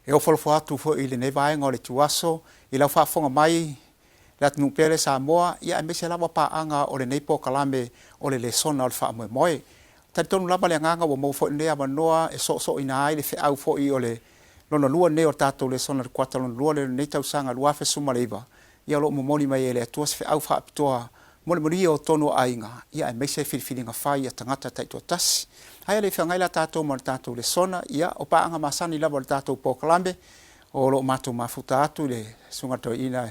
E ofo alofa atu foi i lenei vaega o le ituaso i lau faafofoga mai le atunuu pele Samoa, ia aemaise lava paaga o lenei polokalame o le lesona o le faamoemoe. E talitonu lava le agaga ua maua foi lenei avanoa e soosooina ai le feau foi o le lona lua lenei o le tatou lesona i le kuata lona lua lea o lenei tausaga 2019, ia o lo o momoli mai e le Atua se feau faapitoa mo le manuia o totonu o aiga, ia aemaise filifiliga fai a tagata taitoatasi. Ae le i feagai la tatou ma le tatou lesona, ia o paaga masani lava o le tatou polokalame, o lo o matou mafuta atu i le Susuga Toeaina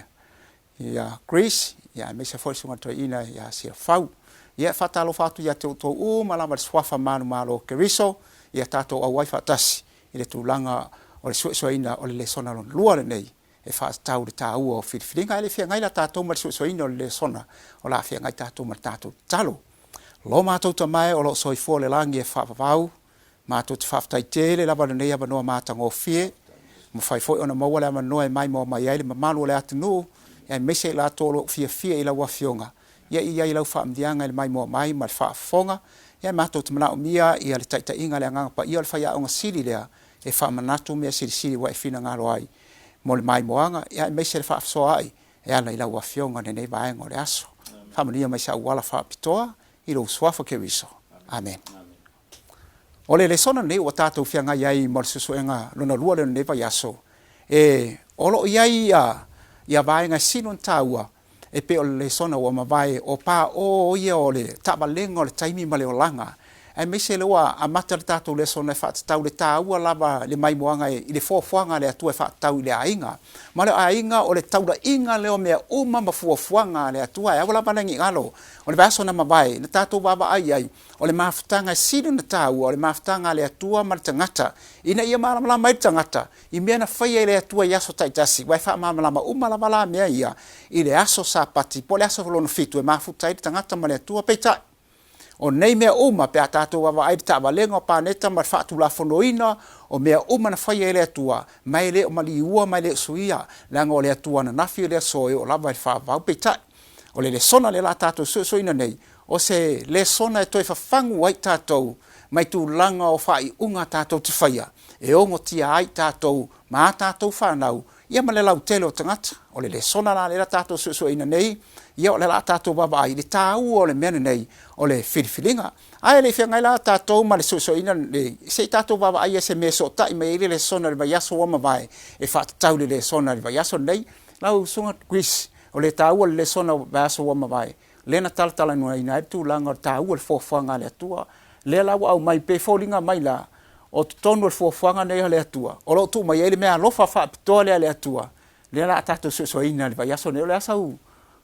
ia Chris, ia aemaise foi le Susuga Toeaina ia Siafau. Ia e faatalofa atu ia te outou uma lava i le suafa manumalo o Keriso, ia tatou auai faatasi i le tulaga o le suesueina o le lesona lona lua lenei e faatatau i le taua o filifiliga. Ae le i feagai la tatou ma le suesueina o le lesona, o le a feagai tatou ma le tatou tatalo. Lo matou Tama e o lo o soifua i le lagi e faavavau, Matou te faafetai tele lava i lenei avanoa matagofie, mafai foi ona maua le avanoa e maimoa mai ai le mamalu o le atunuu, aemaise i latou o lo o fiafia i lau Afioga, ia i ai lau faamanuiaga i le maimoa mai ma le faafofoga. Ia matou te manaomia ia le taitaiga a le Agaga Paia o le faiaoga sili lea e faamanatu mea silisili ua e finagalo ai mo le maimoaga, ia aemaise le faasoaai e ala i lau Afioga i lenei vaega o le aso. Faamanuia mai se auala faapitoa i lou Suafa Keriso. Amene. O le lesona lenei ua tatou feagai ai ma le suesuega lona lua lea o lenei vaiaso, e, o lo o i ai ia, ia vaega e sili ona taua e pei o le lesona ua mavae o paō ia o le taavalega o le taimi ma le olaga, aemaise lea ua amata le tatou lesona e faatatau le taua lava le maimoaga i le fuafuaga a le Atua e faatatau i le aiga. Ma le aiga o le taulaiga lea o mea uma ma fuafuaga a le Atua. E aua lava ne i galo, o le vaiaso na mavae na tatou vaavaai ai, O le mafutaga e sili ona taua, o le mafutaga a le Atua ma le tagata, ina ia malamalama ai le tagata i mea na faia e le Atua i aso taitasi, aua e faamalamalama uma lava la mea ia i le aso Sapati po o le aso lona fitu e mafuta ai le tagata ma le Atua. Peitai, o nei mea uma, pe a tatou vaavaai i le taavalega o paneta ma le faatulafonoina o mea uma na faia e le Atua, ma e le o maliua ma e le o suia, leaga o le Atua ananafi o le aso e oo lava i le faavavau. Peitai, o le lesona lea o le a tatou suesueina nei, O se lesona e toe fafagu ai tatou mai tulaga o faaiuga tatou te faia e ogotia ai tatou ma a tatou fanau, ia ma le lautele o tagata. O le lesona la lea tatou suesueina nei, ia o le a tatou vaavaai i le taua o le mea lenei o le filifiliga. Ae le i feagai la tatou ma le suesueina lenei, se i tatou vaavaai ia se mea e sootai mai ai le lesona i le vaiaso ua mavae e faatatau i le lesona i le vaiaso lenei. Lau Susuga Chris, o le taua o le lesona o le vaiaso ua mavae, lea na talatalanoaina ai le tulaga o le taua o le fuafuaga a le Atua. Lea la ua aumai pei e foliga mai la, o totonu o le fuafuaga nei a le Atua, o lo o tuu mai ai le meaalofa faapitoa lea a le Atua, lea o le a tatou suesueina i le vaiaso lenei. O le a sau,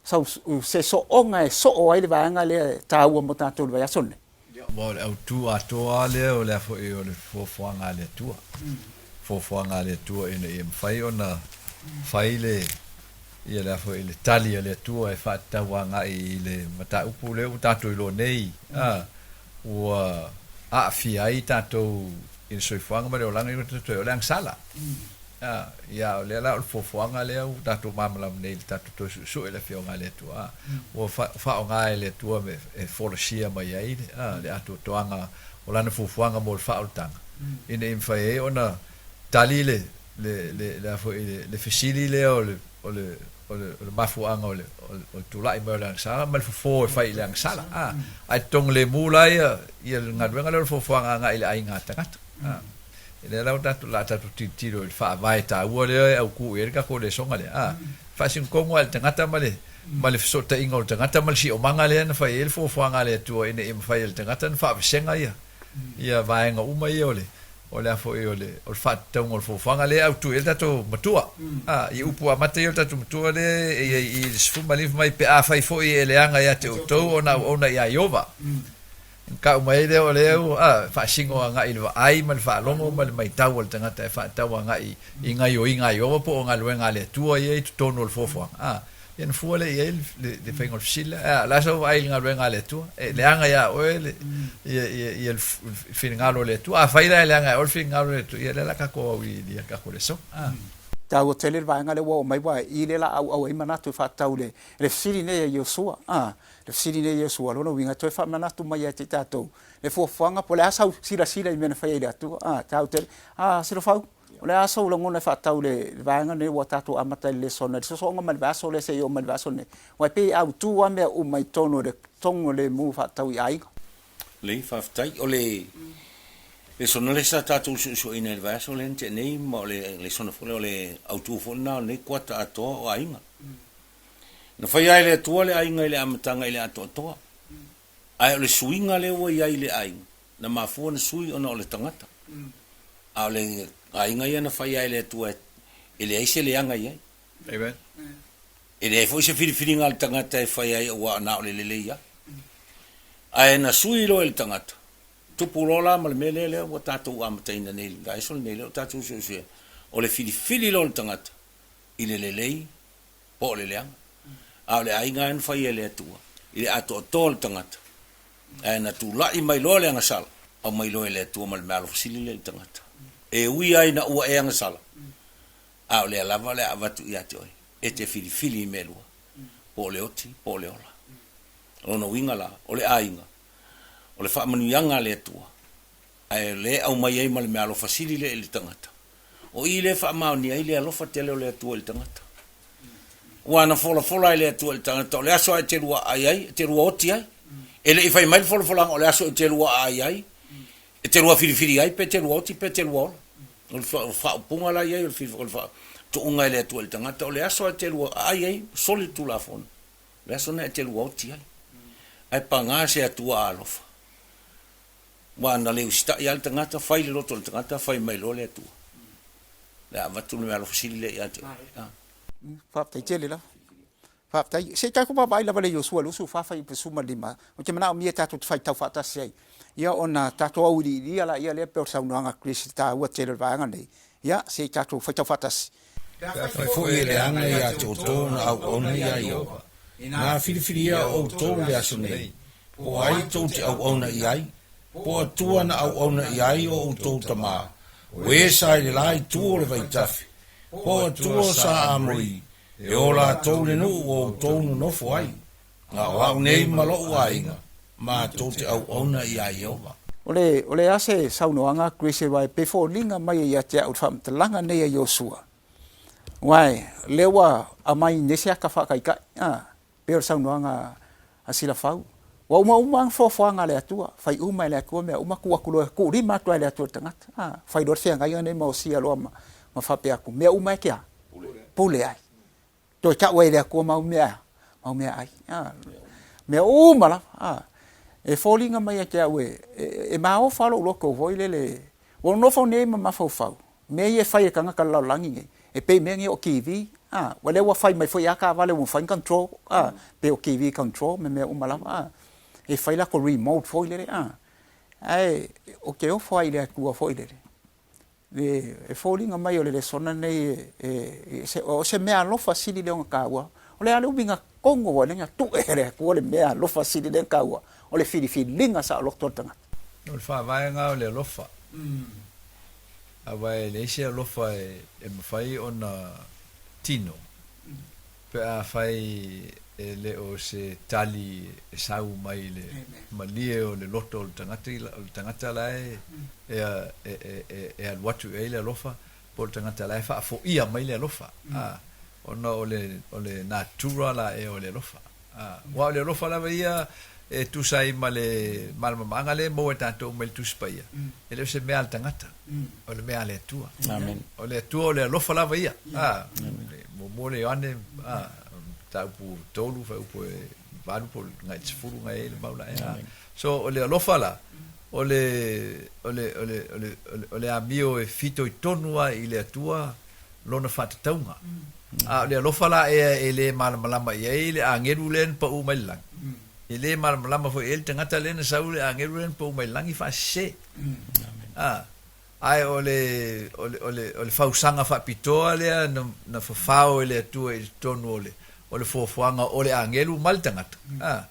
sau, se sooga e soo ai le vaega lea e taua mo tatou i le vaiaso lenei? Aua o le autu atoa lava lea o le a foi o le fuafuaga a le Atua. Fuafuaga a le Atua ina ia mafai ona fai le ia le a foi le tali a le Atua e faatatau agai i le mataupu lea ua tatou iloa nei, a, ua aafia ai tatou i le soifuaga ma le olaga ua tatou i ai, o le agasala. A, ia, o lea la o le fuafuaga lea ua tatou malamalama nei i le tatou toe suesue i le Afioga a le Atua, a, ua faaaoga e le Atua e folasia mai ai le, a, le atoatoaga o Lana fuafuaga mo le faaolataga, ina ia mafai ai ona tali le, le, le, le a foi, le, le fesili lea o le, o le, o le, o le mafuaaga o le, o le, o le tulai mai o le agasala ma le fofo e fai i le agasala. A, ae totogi-lemu la ia, ia le galuega lea o le fuafuaga agai i le aiga tagata. A, e lea la ua tatou, la tatou tilotilo i le faavae taua lea e autu i ai le tatou lesona lea. A, faasino tonu lava i le tagata ma le, ma le fesootaiga o le tagata ma le siomaga lea na fai ai le fuafuaga a le Atua ina ia mafai e le tagata ona faavasega ia, ia vaega uma ia o le, o le a foi o le, o le faatatauga o le fuafuaga lea e autu i ai le tatou matua. A, i upu amata ia o le tatou matua lea e i ai i le 15 mai, pe afai foi e leaga ia te outou ona auauna iā Ieova. Ona tau mai ai lea o lea ua, a, faasino agai i le vaai ma le faalogo ma le maitau a le tagata e faatatau agai i gaioiga a Ieova po o galuega a le Atua ia i totonu o le fuafuaga. A, Ia ona fua lea i ai le faiga o le fesili lea. O le a sau vaai i le galuega a le Atua? E leaga ia oe le, ia, ia, ia le finagalo o le Atua. Afai la e leaga ia oe le finagalo o le Atua, ia lea o le a tatou auiliilia i le tatou lesona. A. Taua tele le vaega lea ua oo mai aua i lea la auau ai manatu e faatatau i le fesili nei a Iosua. A, le fesili nei a Iosua, o lona uiga e toe faamanatu mai ia te i tatou le fuafuaga po o le a sau silasila i mea na faia i le Atua. A, taua tele. A, Silafau? O le a sou lagona e faatatau i le vaega lenei ua tatou amata i le lesona i le sosooga mai le vaiaso lea seia oo mai le vaiaso lenei? Aua e pei e autu lava mea uma i totonu o le togolemu faatatau i aiga. Lelei, faafetai. O le lesona lea sa tatou suesueina i le vaiaso lea na tea nei, ma o le lesona foi lea, o le autu foi lena o lenei kuata atoa o aiga. Na faia e le Atua le aiga i le amataga i le atoatoa, ae o le suiga lea ua i ai i le aiga, na mafua ona sui ona o le tagata. A o le aiga ia na faia e le Atua e leai se leaga i ai. Amen. E leai foi se filifiliga a le tagata e fai ai aua na o le lelei lava. Ae na sui loa e le tagata, tupu loa la ma le mea lea lea ua tatou amataina nei i le vaiaso lenei lea ua tatou suesuea, o le filifili loa o le tagata i le lelei po o le leaga. A o le aiga lava na faia e le Atua i le atoatoa o le tagata. Ae na tulai mai loa le agasala, aumai loa e le Atua ma le meaalofa sili lea i le tagata. E ui lava ina ua e agasala, a o lea lava o le a avatu ia te oe, e te filifili i mea e lua, po o le oti po o le ola. O lona uiga la, o le aiga, o le faamanuiaga a le Atua, ae o lea e aumai ai ma le meaalofa sili lea i le tagata. O i lea e faamaonia ai le alofa tele o le Atua i le tagata. Aua na folafola e le Atua i le tagata, o le aso lava e te lua aai ai, e te lua oti ai. E le i fai mai le folafolaga o le aso e te lua aai ai, e te lua filifili ai pe te lua oti pe te lua ola. O le faaupuga la i ai o le faatuuga e le Atua i le tagata, o le aso lava e te lua aai ai, soli le Tulafono, o le aso lena e te lua oti ai. Ae paga se Atua alofa. Aua na le usitai lava le tagata, fai le loto o le tagata, fai mai loa le Atua. Le a avatu le meaalofa sili lea ia te oe. Faafetai tele lava. Faafetai. Se i tatou vaavaai lava le Iosua 24 fuaiupu 15. Ou te manaomia tatou te faitau faatasi ai. Ia ona tatou auiliilia laia lea pei o le saunoaga a Chris i le taua tele o le vaega lenei. Ia, se i tatou faitau faatasi. Pe afai foi e leaga ia te outou ona auauna iā Ieova, na filifilia outou i le aso nei, po o ai tou te auauna i ai, po o Atua na auauna i ai o outou tamā, o e sa i le la itu o le vaitafe, po o Atua sa Amori, e o latou le nuu o outou nonofo ai, a o au nei ma loʻu aiga, matou te auauna iā Ieova. O le, o le a se saunoaga a Grace aua e pei foliga mai ai ia te au le faamatalaga nei a Iosua, aua o lea ua aumai nei se ata faataitai, a, pei o le saunoaga a Silafau, ua uma uma lava foafoaga a le Atua, fai uma e le Atua mea uma, tuu atu loa, tuulima atu lava e le Atua i le tagata, a, fai loa le feagaiga nei ma osia loa ma, ma faapea atu, mea uma e te a? Pule ai. Toe tau ai e le Atua mau mea, mau mea ai. A, mea uma lava. A, e foliga mai ia te au e, e, e maofa lou loto foi lele, ua nofo nei ma mafaufau, mea ia e fai e tagata o le lalolagi nei, e pei mea nei o TV, a, ua lea ua fai mai foi lava taavale ua mafai ona control, a, pei o TV control ma mea uma lava, a, e fai latou remote foi lele, a, ae ou te ofo lava i le Atua foi lele, E foliga mai o le lesona lenei o se mea alofa sili lea ona taua. O le a le uiga tonu ua ala ai ona tuu e le Atua le mea alofa sili lea ona taua, o le filifiliga saoloto o le tagata. O le faavaega o le alofa. Aua e leai se alofa e mafai ona tino pe afai e le o se tali e sau mai i le malie o le loto o le tagata, o le tagata la e, e, e alu atu i ai le alofa, po o le tagata la e faafoia mai le alofa, a, ona o le, o le natura la ea o le alofa. A, aua o le alofa lava ia e tusa ai ma le malamalamaaga lea e maua e tatou mai le Tusi Paia, e le o se mea a le tagata, o le mea a le Atua. Amen. O le Atua o le alofa lava ia. A, muamua le Ioane, a, mataupu 3, fuaiupu e 8 po o le 10 nai ai le mau la ea. So, o le alofa la, o le, o le, o le, o le, o le amio e fitoitonu lava i le Atua lona faatatauga. A o le alofa la ea e le malamalama i ai le agelu lea na pau mai le lagi. E le malamalama foi i ai le tagata lea na sau le agelu lea na pau mai le lagi faasese. A, ae o le, o le, o le, o le fausaga faapitoa lea na, na fafao e le Atua i totonu o le, o le fuafuaga o le agelu ma le tagata. A,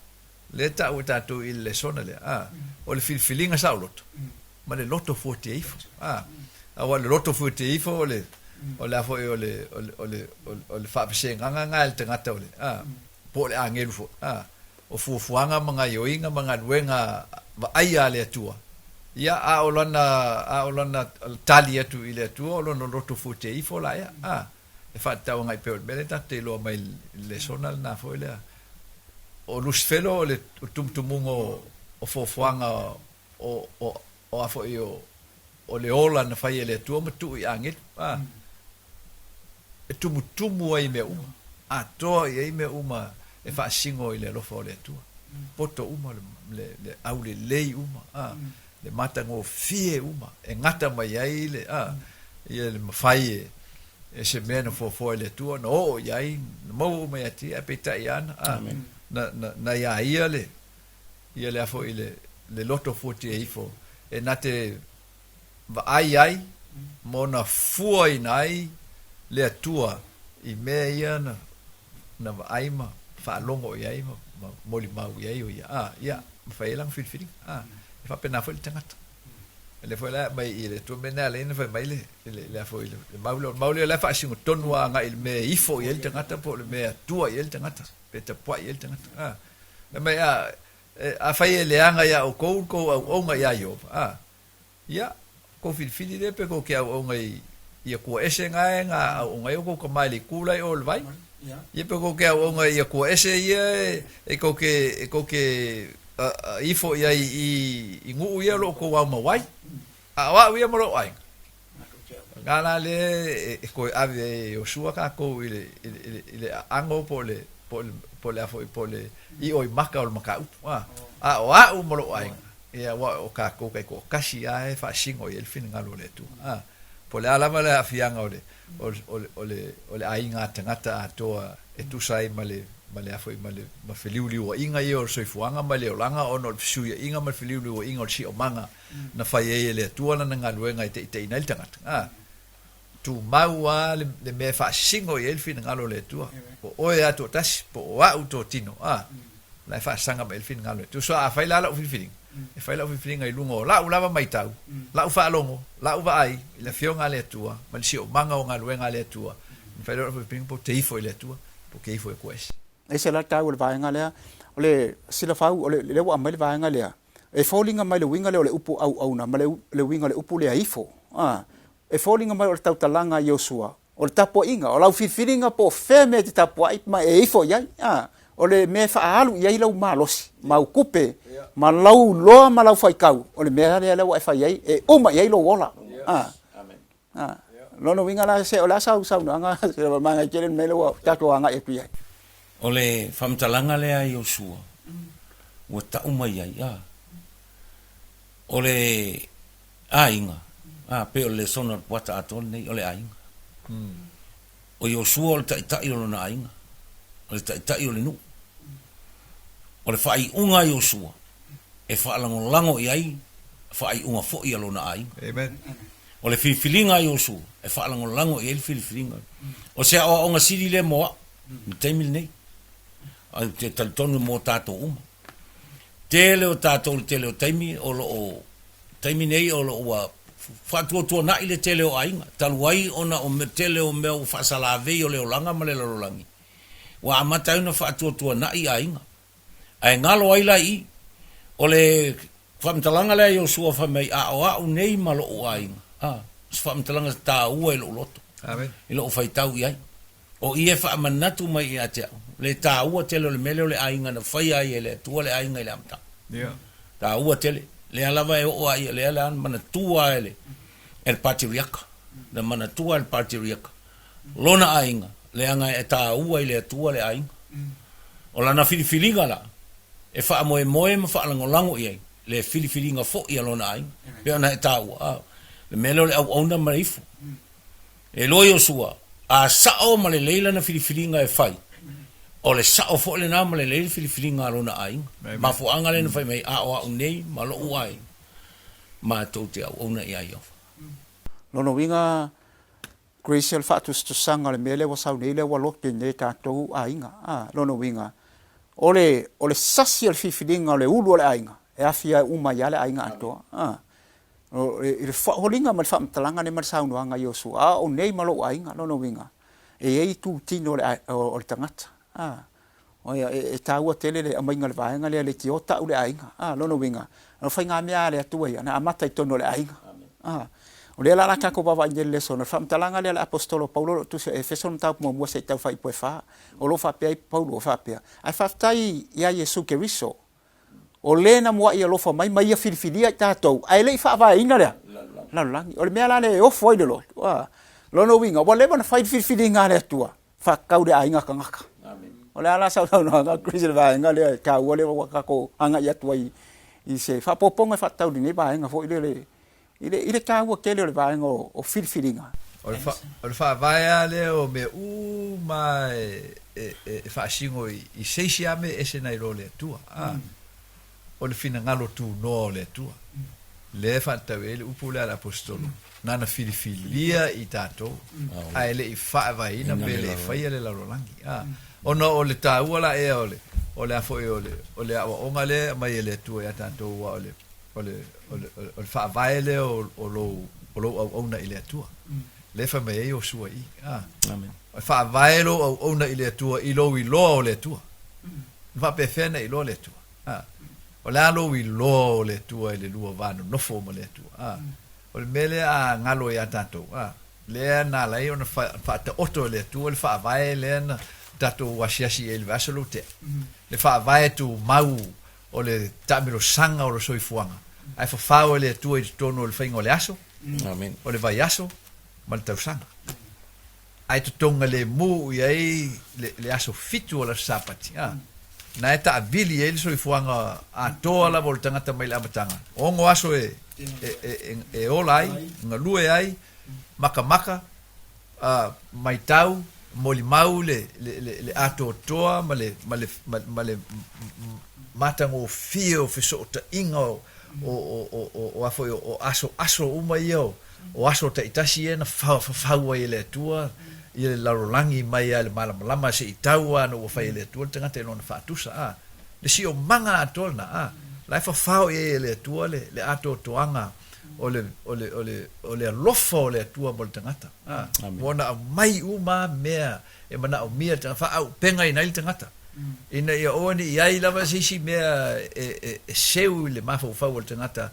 lea e taua e tatou i le lesona lea. A, o le filifiliga saoloto ma le loto fuatia ifo. A, aua o le loto fuatia ifo o le, o le a foi o le, o le, o le, o le faavasegaga lena e le tagata o le, a, po o le agelu foi. A, o fuafuaga ma gaioiga ma galuega vaaia a le Atua. Ia, a o lana, a o lana tali atu i le Atua, o lona loto fuatia ifo la ea, a, e faatatau agai pea o le mea lea tatou te iloa mai i le lesona lena foi lea. O Lusifelo o le tumutumuga o, o fuafuaga o, o, o a foi o, o le ola na fai e le Atua ma tuu i agelu, a, e tumutumu ai i mea uma, atoa i ai mea uma e faasino i le alofa o le Atua. Poto uma, le, le aulelei uma, a, le matagofie uma, e gata mai ai le, a, ia le mafai e, e se mea na fuafua e le Atua na oo i ai, na maua uma ia te ia, ae peitai ana, a, na, na, na iā ia le, ia le a foi le, le loto fuatia ifo, e na te vaai ai ma ona fuaina ai le Atua i mea ia na, na vaai ma faalogo i ai ma, ma molimau i ai o ia, a, ia, ma fai ai lana filifiliga. A, e faapena foi le tagata. O lea foi la e aumai i le Atua, mea na ala ai ona fai mai le, le, le a foi le, le mau lea. O le mau lea o la e faasino tonu lava agai i le mea e ifo i ai le tagata po o le mea e atua i ai le tagata, pe tapuai i ai le tagata. A, fai mai, a, e, afai e leaga iā ʻoukou le kou auauna iā Ieova, a, Ia, kou filifili lea pe kou ke auauna i i Akua ese nae na auauna ai o kou kama e le ku la i o le vai. Ia pe kou ke auauna i Akua ese ia e kou ke e kou ke ifo i ai i i nuu ia o loo kou ao mau ai. A o a'u ia ma lo'u aiga. Na la le e koe ave ai e Iosua kakou i le i le i le aano po o le po o le po o le a foi po o le i'o i maka o le mataupu a. A o a'u ma lo'u aiga. Ia, aua o kākou kaitoatasi lava e faasino i ai le finagalo o le Atua. A, po o le a lava le aafiaga o le, o le, o le, o le, o le aiga tagata atoa e tusa ai ma le, ma le a foi, ma le, ma feliuliuaiga ia o le soifuaga ma le olaga ona o le fesuiaiga ma le feliuliuaiga o le siomaga na fai ai e le Atua lana galuega e taitaiina ai le tagata. A. Tumau lava le, le mea e faasino i ai le finagalo o le Atua. Po o oe lava toatasi, po o a'u totino, a, la e faasaga mai ai le finagalo o le Atua. So a fai la la'u filifiliga, e fai la'u filifiliga i luga o la'u lava maitau, la'u faalogo, la'u vaai i le Afioga a le Atua ma le siomaga o galuega a le Atua, ona fai lea o la'u filifiliga po o te ifo i le Atua, po o ke ifo i Akua ese. E ese la le taua o le vaega lea, o le silafau, o le, lea ua aumai le vaega lea, e foliga mai le uiga lea o le upu auauna ma le, le uiga o le upu lea ifo. A, e foliga mai o le tautalaga a Iosua, o le tapuaiga, o lau filifiliga po o fea mea e te tapuai ma e ifo i ai. A, o le mea e faaalu i ai lau malosi, ma au kupe, ma lau iloa ma lau faitau, o le mea lea lea ua e fai ai, e uma i ai lou ola. A, a, lona uiga la, se o le a sau saunoaga, se manaia tele le mea lea ua tatou agai atu i ai. O le faamatalaga lea a Iosua ua tau mai ai, a, o le aiga, a, pei o le lesona o le puata atoa lenei, o le aiga. O Iosua o le taitai o lona aiga, o le taitai o le nuu. O le faaiuga a Iosua, e faalagolago i ai faaiuga foi a lona aiga. Amen. O le filifiliga a Iosua, e faalagolago i ai le filifiliga. O se aoaoga sili lea mo a'u i le taimi lenei. Ae ou te talitonu mo tatou uma. Tele o tatou i le tele o taimi o lo o taimi nei o lo o ua faatuatuanai le tele o aiga, talu ai ona o le tele o mea ua faasalavei o le olaga ma le lalolagi, ua amata ai ona faatuatuanai aiga. Ae galo ai la i i. O le faamatalaga lea a Iosua fai mai, A o a'u nei ma lo'u aiga. A, o se faamatalaga taua i lo'u loto, i lo'u faitau i ai. O i e faamanatu mai ia te au, le taua tele o le mea lea o le aiga na faia ai e le Atua le aiga i le amataga. Taua tele. Lea lava e oo a ia, lea la na manatua e le, e le Patiriaka. Na manatua e le Patiriaka lona aiga, leaga e taua i le Atua le aiga. O lana filifiliga la, e faamoemoe ma faalagolago i ai le filifiliga foi a lona aiga. Pei ona e taua, a, le mea lea o le auauna ma le ifo. E iloa Iosua, a sao ma lelei lana filifiliga e fai, o le sao foi lena ma lelei le filifiliga a lona aiga. Mafuaaga lea na fai mai, a o a'u nei ma lo'u aiga, matou te auauna iā Ieova. Lona uiga, Grace, o le faatusatusaga o le mea lea ua sau nei lea ua lote nei e tatou aiga. A, lona uiga, o le, o le sasi o le filifiliga o le ulu o le aiga, e aafia uma ai lava le aiga atoa. A, I le foliga ma le faamatalaga lea ma le saunoaga a Iosua, a o nei ma lou aiga, lona uiga, e i ai itutino o le tagata. Oia, e, e taua tele le aumaiga o le vaega lea, leitioa tau le aiga. A, lona uiga, o faigamea a le Atua ia, na amata i totonu o le aiga. A, o lea la o le a tatou vaavaai nei i le lesona, o le faamatalaga lea a le Aposetolo o Paulo o lo o tusi o Efeso le mataupu muamua seia tau faaipu e fa, o lo o faapea ai Paulo, e faapea, Ae faafetai ia Iesu Keriso, o le na muai alofa mai ma ia filifilia i tatou, ae le i faavaeina le lalolagi. O le mea la lea e ofo ai le loto, a, lona uiga, ua leva ona fai le filifiliga a le Atua, faatatau i le aiga tagata. O le a la sau saunoaga Chris i le vaega lea e taua lea ua tatou agai atu ai i se faaopoopoga e faatatau i lenei vaega foi lele i le, i le taua tele o le vaega o, o filifiliga. O le, fa, o le faavae lava lea o mea uma e, e, e faasino i, i se isi lava mea e ese nai lo le Atua. A, o le finagalo tunoa o le Atua. Lea e faatatau i ai le upu lea a le Aposetolo, Nana filifilia i tatou, ae le i faavaeina pe le i faia le lalolagi. A, ona o le taua la ea o le, o le a foi o le, o le aoaoga lea e aumai e le Atua ia tatou, aua o le, o le, o le, o le faavae lea o, o lou, o lou auauna i le Atua. Lea e fai mai ai Iosua i i. A, e faavae lou auauna i le Atua i lou iloa o le Atua. E faapefea ona iloa le Atua? A, o le a lou iloa o le Atua i le lua va nonofo ma le Atua? A, o le mea lea a galo iā tatou, a, lea na ala ai ona faataoto e le Atua le faavae lea na tatou asiasi i ai i le vaiaso lea ua tea, le faavae tumau o le taamilosaga o le soifuaga, ae fafao e le Atua i totonu o le faiga o le aso, o le vaiaso ma le tausaga. Ae totogalemu i ai le aso fitu o le aso Sapati, a, na e taavili ai le soifuaga atoa lava o le tagata mai le amataga, ono aso e, e, e, e ola ai, galue ai, makamaka, a, maitau, molimau le, le, le, le atoatoa ma le, ma le, ma, ma le matagofie o fesootaiga o, o, o, o, o, a foi, o aso, aso uma ia o, o aso taitasi ia na fafau ai e le Atua ia le lalolagi mai lava i le malamalama se i tau lava ina ua fai e le Atua le tagata i lona faatusa, a, le siomaga atoa lena, a, la e fafao i ai e le Atua le, le atoatoaga o le, o le, o le, o le alofa o le Atua mo le tagata, a, ua ona aumai uma lava mea e manaomia le tagata, faaaupegaina ai le tagata, ina ia aua ne i i ai lava se isi mea e, e, e seu i le mafaufau o le tagata,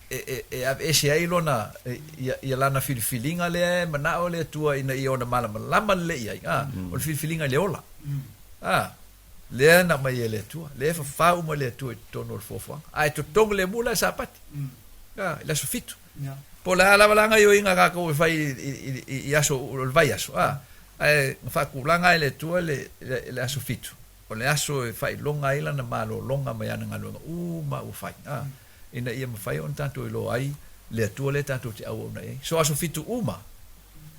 e, e aveese ai lona, ia, ia lana filifiliga lea e manao le Atua ina ia ona malamalama lelei i ai, a, o le filifiliga i le ola. A, lea na aumai e le Atua, lea e fafau uma le Atua i totonu o le fuafuaga. Ae totogi lemu la i Sapati, a, i le aso fitu. Po o le a lava la gaioiga a tatou e fai i, i, i, i aso o le vaiaso, a, ae na faatulaga e le Atua le, le, le aso fitu, o le aso e faailoga ai lana malologa mai ana galuega uma ua fai, a. ina ia mafai ona tatou iloa ai le Atua lea tatou te auauna i ai. So aso fitu uma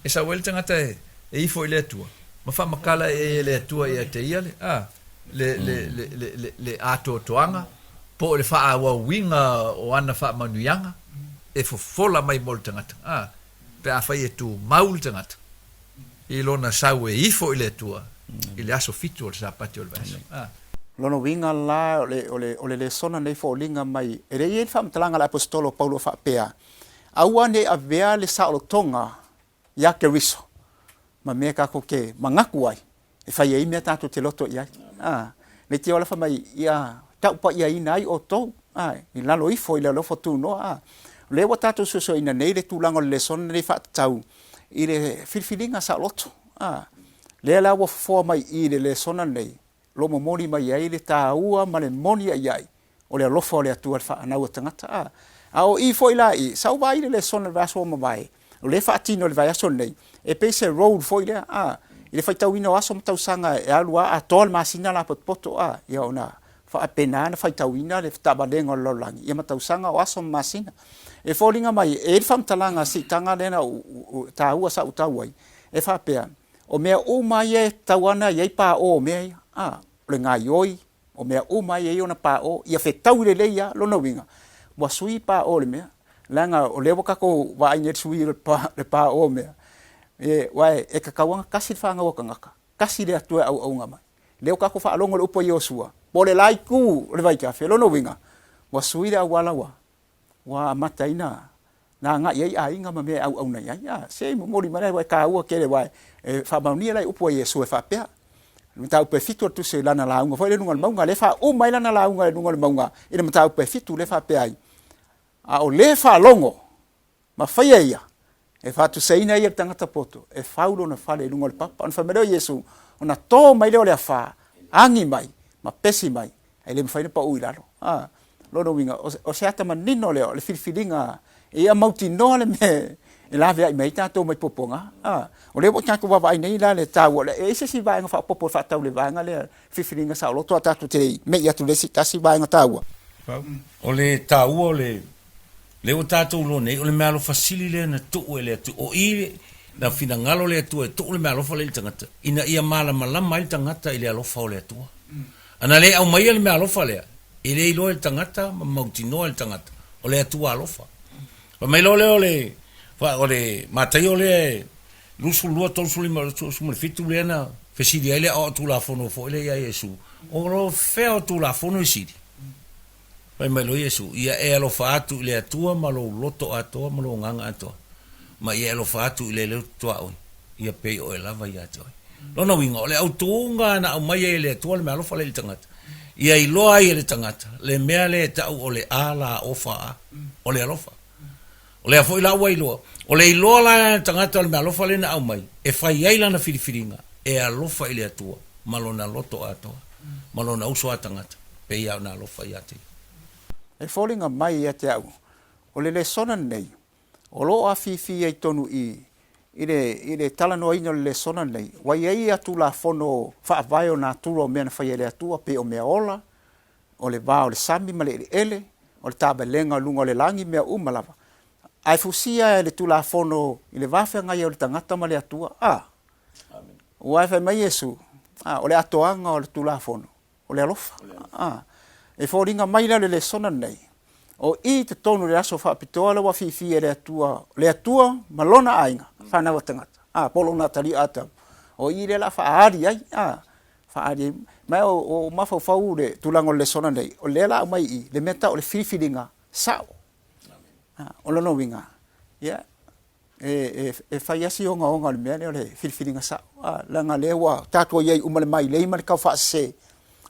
e sau ai le tagata e ifo i le Atua ma faamatala i ai e le Atua ia te ia le, a, le, le, le, le, le, le atoatoaga po o le faaauauina o ana faamanuiaga e fofola mai mo le tagata, a, pe afai e tumau le tagata i lona sau e ifo i le Atua i le aso fitu o le Sapati o le vaiaso. A. Lona uiga la, o le, o le, o le lesona nei foliga mai, e le i ai le faamatalaga a le Aposetolo o Paulo e faapea, Aua ne i avea le saolotoga iā Keriso ma mea tatou te manatu ai, e fai ai mea tatou te loto i ai. A, le te ola fai mai, ia taupaiaina ai outou, a, i lalo ifo i le alofa tunoa. A, o lea ua tatou suesueina nei le tulaga o le lesona lenei faatatau i le filifiliga saoloto. A, lea la ua fofoa mai i i le lesona lenei, lo momoli mai ai le taua ma le moni ai ai o le alofa o le Atua i le faanau a tagata. A, a o i foi la i, sa ou vaai i le lesona i le vaiaso ua mavae, o lea e faatino i le vaiaso lenei, e pei se roll foi lea, a, i le faitauina o aso ma tausaga e alu a atoa le masina lapotopoto, a, ia ona faapena ona faitauina le taavalega o le lalolagi, ia ma tausaga o aso ma masina. E foliga mai, e i ai le faamatalaga siitaga lea na ou taua sa ou tau ai, e faapea, o mea uma ia e tatau lava ona i ai paò o mea ia, a, o le gaioi, O mea uma ia e i ai ona paò, ia fetaui lelei lava, lona uiga, ua sui paò o le mea, leaga o lea ua tatou vaai nei i le sui o le paò o mea, aua e tatau lava ona tasi le fanau a tagata, tasi le Atua e auauna mai. O lea ua tatou faalogo i le upu a Iosua, po o le la itu o le vaitafe, lona uiga, ua sui le auala ua ua amata ai na agai ai aiga ma mea e auauna i ai. A, se i momoli mai aua e taua tele, aua e faamaonia la i upu a Iesu e faapea, Le mataupu e fitu o le Tusi i lana lauga foi lea i luga o le mauga, lea e faauma ai lana lauga i luga o le mauga i le mataupu e fitu lea e faapea ai, A o le faalogo ma faia ia, e faatusaina ia le tagata poto e fau lona fale i luga o le papa. Ona fai mai lea o Iesu, ona to mai lea o le afa, agi mai ma pesi mai, e le mafai ona pau i lalo. A, lona uiga, o se ata manino lea o le filifiliga ia mautinoa le mea e laveai mai ai tatou mai puapuaga. A, o lea ua tatou vaavaai nei la le taua, e i ai se isi vaega faaopoopo e faatatau i le vaega lea, filifiliga saoloto, a tatou te le i mei atu i le isi tasi vaega taua. O le taua o le lea ua tatou iloa nei, o le meaalofa sili lea na tuu e le Atua. O i na finagalo le Atua e tuu le meaalofa lea i le tagata, ina ia malamalama ai le tagata i le alofa o le Atua. Ana le aumaia le meaalofa lea, e le iloa e le tagata ma mautinoa e le tagata, o le Atua alofa. Fai mai loa lea o le, o le Mataio lea e 22, 35, 37 lea na fesili ai le Aoao Tulafono foi lea ia Iesu, o lo fea o Tulafono e sili? Fai mai loa Iesu, Ia e alofa atu i le Atua ma lou loto atoa ma lou agaga atoa, ma ia e alofa atu i le leo tuaoi, ia pei oe lava ia te oe. Lona uiga, o le autuga na aumai ai e le Atua le meaalofa lea i le tagata, ia iloa ai e le tagata le mea lea e tau o le a la o fa a, o le alofa. O lea foi la ua iloa, o le iloa la e le tagata o le meaalofa lea na aumai, e fai ai lana filifiliga e alofa i le Atua ma lona loto atoa, ma lona uso a tagata, pei lava ona alofa ia te ia. E foliga mai ia te au, o le lesona lenei, o lo o afifi ai tonu i i le, i le talanoaina o le lesona lenei, ua i ai ia Tulafono faavae o natura o mea na faia e le Atua, pei o mea ola, o le va o le sami ma le eleele, o le taavalega o luga o le lagi, mea uma lava. Ae fusia e le Tulafono i le va feagai ai o le tagata ma le Atua. A! Aua e fai mai Iesu, a, o le atoaga o le Tulafono, o le alofa. A, e foliga mai la le lesona lenei, o i totonu o le aso faapitoa lea ua fifi e le Atua, le Atua ma lona aiga, fanau a tagata, a, po o lona atalii Atamu, o i lea la faaali ai, a, faaali ai. Ma o, o mafaufau le tulaga o le lesona nei, o lea la aumai i le mea tau o le filifiliga sao. A, o lona uiga, ia, e, e, e fai lava si ogaoga o le mea lea o le filifiliga sao, a, leaga lea ua tatou i ai uma le mailei ma le tau faasese,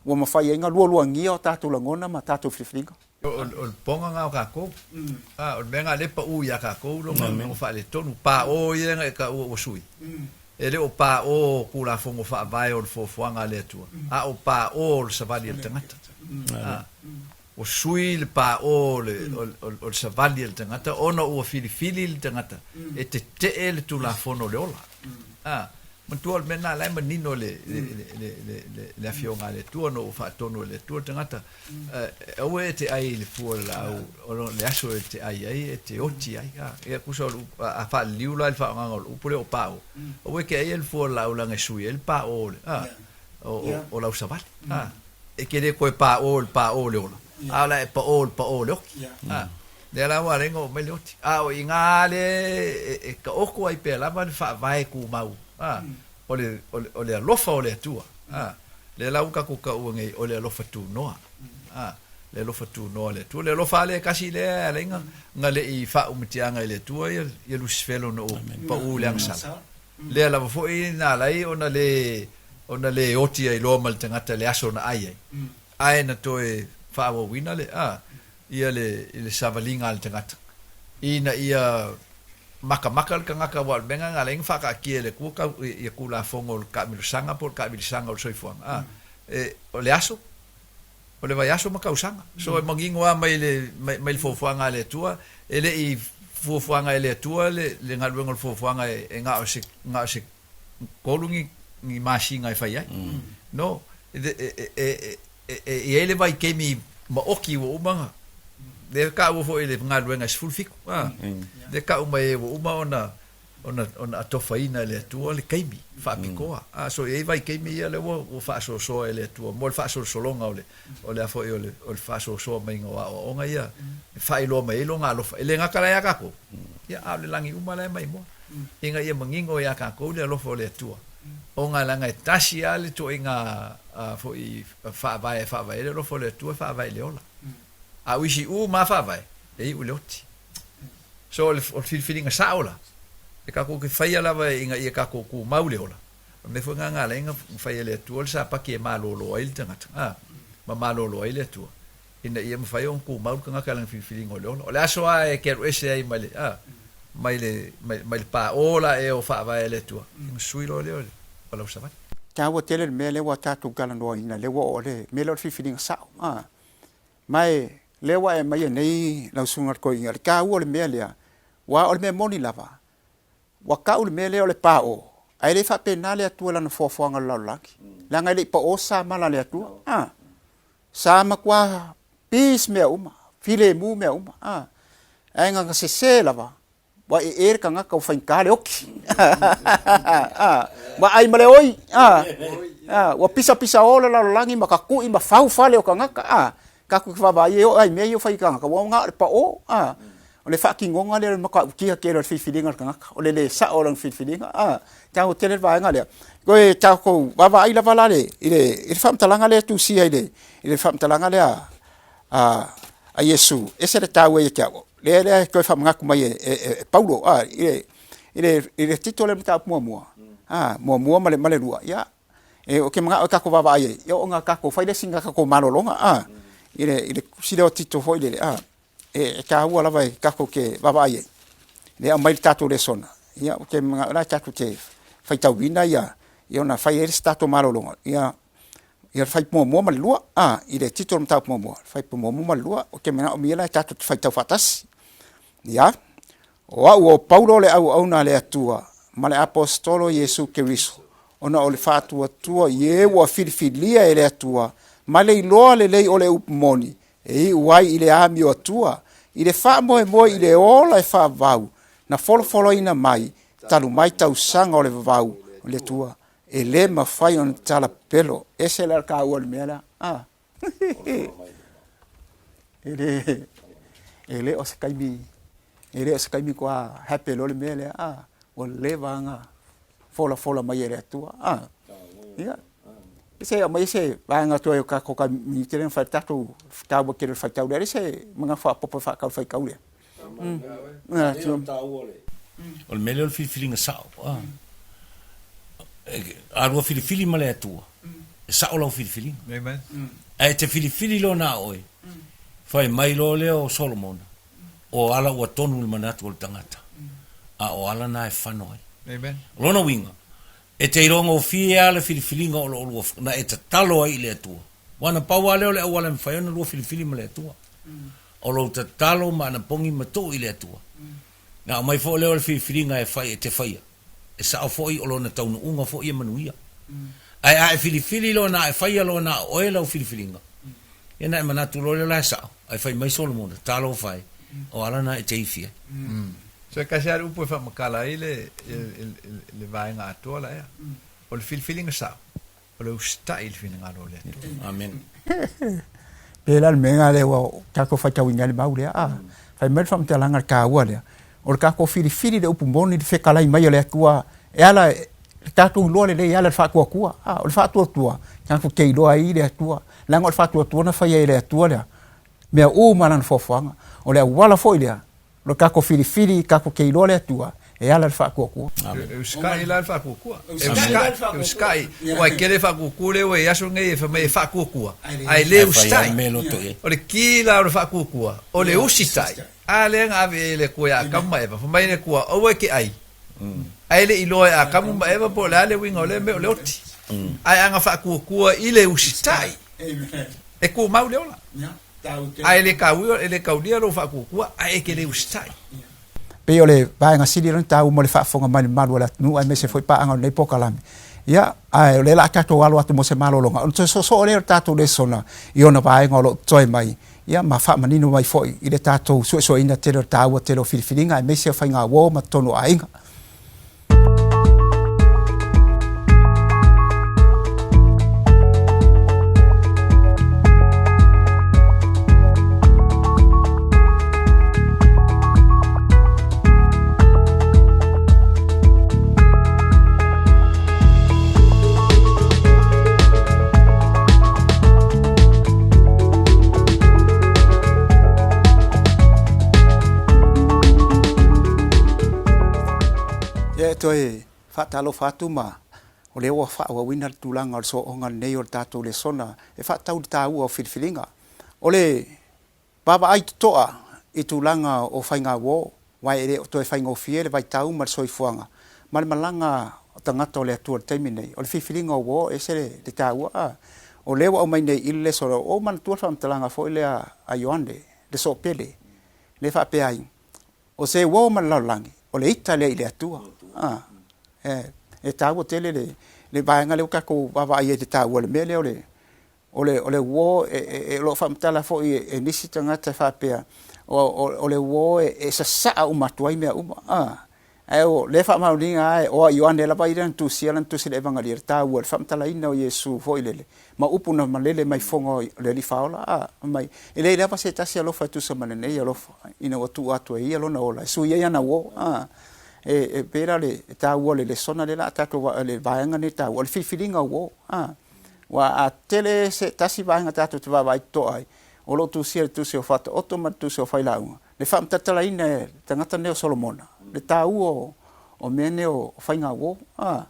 ua mafai ai ona lualuagia o tatou lagona ma tatou filifiliga. O le poga lena o tatou. A, o le mea lena o lea e pau ia tatou lona faaletonu. Paʻo ia na e taua ua sui. E le o paʻo Tulafono Faavae o le fuafuaga a le Atua, a o paʻo o le savali a le tagata. A, ua sui le paʻo o le, o le savali a le tagata ona ua filifili le tagata e teteʻe le Tulafono o le ola. A, Manatua o le mea lena la e manino le, le, le, le, le, le Afioga a le Atua ona ua faatonu e le Atua le tagata, aua e te ai i le fua o le laau, o le aso e te ai ai e te oti ai. A, ia tusa o le upu, a faaliliu la i le faaaogaga o le upu lea o paʻo, aua e te aia i le fua o le laau leaga e sui ai le paʻo o le, a, o, o, o lau savali. A, e te le toe paʻo i le paʻo o le ola, a o le a e paʻo i le paʻo o le oti. A, lea la ua ala ai ona oo mai le oti. A o i ina lea e taoto ai pea lava le faavae tumau, a, o le, o le, o le alofa o le Atua, a, lea la ua tatou taua nei o le alofa tunoa, a, le alofa tunoa o le Atua. O le alofa lava lea e tasi lea e ala ai ona le i faaumatiaga e le Atua ia, ia Lusifelo ina ua pau i le agasala. Lea lava foi na ala ai ona le, ona le oti ai loa ma le tagata i le aso na ai ai, ae na toe faaauauina le, a, ia le, le savaliga a le tagata, ina ia makamaka le tagata, aua o le mea lena na ala ai ona faataatia e le Atua tau, ia Tulafono o le taamilosaga po o le taamilisaga o le soifuaga, a, e, o le aso, o le vaiaso ma tausaga. So e manino lava mai le, mai, mai le fuafuaga a le Atua, e le i fuafuaga e le Atua le, le galuega o le fuafuaga e, e na o se, na o se tolu ni, ni masina e fai ai. No, e, e, e, e, e i ai le vaitaimi maoti ua uma ona, lea taua foi le galuega e 17, a, lea tau mai ai ua uma ona, ona, ona atofaina e le Atua le taimi faapitoa. A, so e i ai vaitaimi ia lea ua, ua faasoasoa e le Atua mo le faasolosologa o le, o le a foi o le, o le faasoasoa maiga o aoaoga ia e faailoa mai ai Lona alofa. E le gata la ia tatou, ia, a o le lagi uma la e maimoa, ina ia manino ia tatou le alofa o le Atua, ona leaga e tasi lava le ituaiga foi faavae e faavae ai le alofa o le Atua e faavae i le ola. A o isi uma lava faavae, e iu i le oti. So o le, o le filifiliga sao la, e tatou te faia lava ina ia tatou tumau le ola. O le mea foi lena na ala ai ona fai e le Atua le Sapati e malolo ai le tagata, a, ma malolo ai le Atua, ina ia mafai ona tumau le tagata i lana filifiliga o le ola. O le aso lava e te alu ese ai mai le, a, mai le, mai, mai le paʻō la ea o faavae a le Atua, ona sui loa lea o lau Savati. Taua tele le mea lea ua tatou talanoaina, lea ua oo le mea lea o le filifiliga sao. A, ma e lea ua e aumaia nei lau Susuga i le Toeaina, le taua o le mea lea, aua o le mea moni lava, Ua tau le mea lea o le paʻō, ae le faapena le Atua i lana foafoaga o le lalolagi, leaga e le i paʻō se samala a le Atua. A! Sa matua peace mea uma, filemu mea uma. A! Ae na sese lava, ua ee le tagata ua faigata le oti. A! Ua ai ma le oi. A! A! Ua pisapisaō le lalolagi ma tatuʻi ma fau fale o tagata. A! Tatou te vaavaai e oo lava i mea ia ua fai i tagata, ua na o le paʻō. A! O le faatinoga lea o le matautia tele o le filifiliga a le tagata, o le lē sao o lana filifiliga, a, taua tele le vaega lea. Toe tatou vaavaai lava la i le, i le faamatalaga lea e tusia i le, i le faamatalaga lea a, a Iesu, ese le taua ia te au, lea, lea e toe faamanatu mai e, e, e Paulo, a, i le, i le, i le Tito lea mataupu muamua, a, muamua ma le, ma le lua, ia, e, ou te manao e tatou vaavaai ai, ia oo ina tatou fai le isi na tatou malologa, a, i le, i le tusi lea o Tito foi lele, a, e taua lava e tatou te vaavaai ai, lea e aumai le tatou lesona, ia ou te manao la tatou te faitauina ia, ia ona fai ai le isi tatou malologa, ia, ia le fuaiupu muamua ma le lua, a, i le Tito o le mataupu muamua, le fuaiupu muamua ma le lua, ou te manaomia la tatou te faitau faatasi. Ia, o au o Paulo le auauna a le Atua ma le Aposetolo o Iesu Keriso, ona o le faatuatua i e ua filifilia e le Atua ma le iloa lelei o le upu moni, e iu ai i le amio Atua, i le faamoemoe i le ola e faavavau, na folofoloina mai talu mai tausaga o le vavau o le Atua, e le mafai ona tatala pepelo. Ese la le taua o le mea lea. Ah. E le, e le o se taimi, e le o se taimi kua happy loa le mea lea, ah, ua leva ona folafola mai e le Atua. Ah. Ia. Se aumai se vaega toe o tatou ka minute lea na fai tatou taua tele o le faitau lea, leai se manatu faaopoopo e faatau i le faitau lea. O le mea lea o le filifiliga sao, a lua filifili ma le Atua, e sao lau filifiliga. Ae e te filifili loa na o oe, fai mai loa lea o Solomona, o ala ua tonu le manatu o le tagata, a o ala na e fano ai. O lona uiga, e te iloa gofie lava le filifiliga o lo o lua, na e tatalo ai i le Atua. Aua na pau lava lea o le auala e mafai ai ona lua filifili ma le Atua. O lou tatalo ma anapogi ma tuu i le Atua. Na aumai foi lea o le filifiliga e fai e te faia, e sao foi o lona taunuuga foi e manuia. Ae a e filifili loa na e faia loa na o oe lau filifiliga, ia na e manatu loa lea la e sao, ae fai mai Solomona, Talofa e, o ala na e te ifi ai. So e tasi lava le upu e faamatala ai le, le vaega atoa la ea, o le filifiliga sao. O le usitai i le finagalo o le Atua. Amen. Pēlā le mea lea ua tatou faitauina ai le mau lea. A, fai mai le faamatalaga le taua lea, o le tatou filifili le upu moni le fetalai mai o le Atua e ala le tatou iloa lelei e ala i le faatuatua. A, o le faatuatua, tatou te iloa ai le Atua, leaga o le faatuatua na faia e le Atua lea mea uma lana foafoaga. O le auala foi lea Lo tatou filifili tatou te iloa le Atua e ala i le faatuatua. E usitai la le faatuatua. E usitai, e usitai. Ua e tele faatuatua lea ua i aso nei e fai mai e faatuatua, ae le usitai. O le ki la o le faatuatua, o le usitai. A lea na ave i ai le Atua ia Atamu ma Eva, fai mai le Atua, aua e te ai. Ae le i iloa e Atamu ma Eva po o le a le uiga o lea mea o le oti. Ae a na faatuatua i le usitai, e tumau le ola. Ae e le tauia, e le taulia lou faatuatua, ae e te le usitai. Pei o le vaega sili lea ona taua mo le faafofoga mai le mamalu o le atunuu aemaise foi paaga o lenei polokalame. Ia, ae o lea o le a tatou alo atu mo se malologa, ona toe soosoo lea o le tatou lesona i ona vaega o lo o totoe mai, ia ma faamanino mai foi i le tatou suesueina tele o le taua tele o filifiliga aemaise o faigauo ma totonu o aiga. Ia e toe faatalofa atu ma O lea ua faaauauina le tulaga o le sooga lenei o le tatou lesona e faatatau i le taua o filifiliga. O le vaavaai totoa i tulaga o faiga uo, aua e le o toe faigofie le vaitau ma le soifuaga ma le malaga o tagata o le Atua i le taimi lenei. O le filifiliga o uo e ese le taua. A o lea ua aumai nei i le lesona, ua ou manatua le faamatalaga foi lea a Ioane, le soopele, lea e faapea ai, O se uo ma le lalolagi, o le ita lea i le Atua. A, e, e taua tele le, le vaega lea ua tatou vaavaai ai i le taua o le mea lea o le, o le, o le uo, e, e, e, o lo o faamatala foi e, e nisi tagata e faapea, o, o, o le uo e, e sasaa uma atu ai mea uma. A, ae o lea faamaoniga lava, o Ioane lava ia na tusia lana tusi i le Evangelia, le taua, le faamatalaina o Iesu foi lele, ma upu na malele mai fofoga o le Alii Faaola, a, fai mai, e leai lava se tasi alofa e tusa ma lenei alofa, ina ua tuu atu e ia lona ola e sui ai ana uo. A, e, e pei la le taua o le lesona lea la a tatou, le vaega lenei taua, o le filifiliga o uo. A, aua a tele se tasi vaega tatou te vaavaai totoa ai, o lo o tusia i le tusi o Faataoto ma le tusi o Failauga, le faamatalaina e le tagata lenei o Solomona, le taua o, o mea nei o faiga uo. A,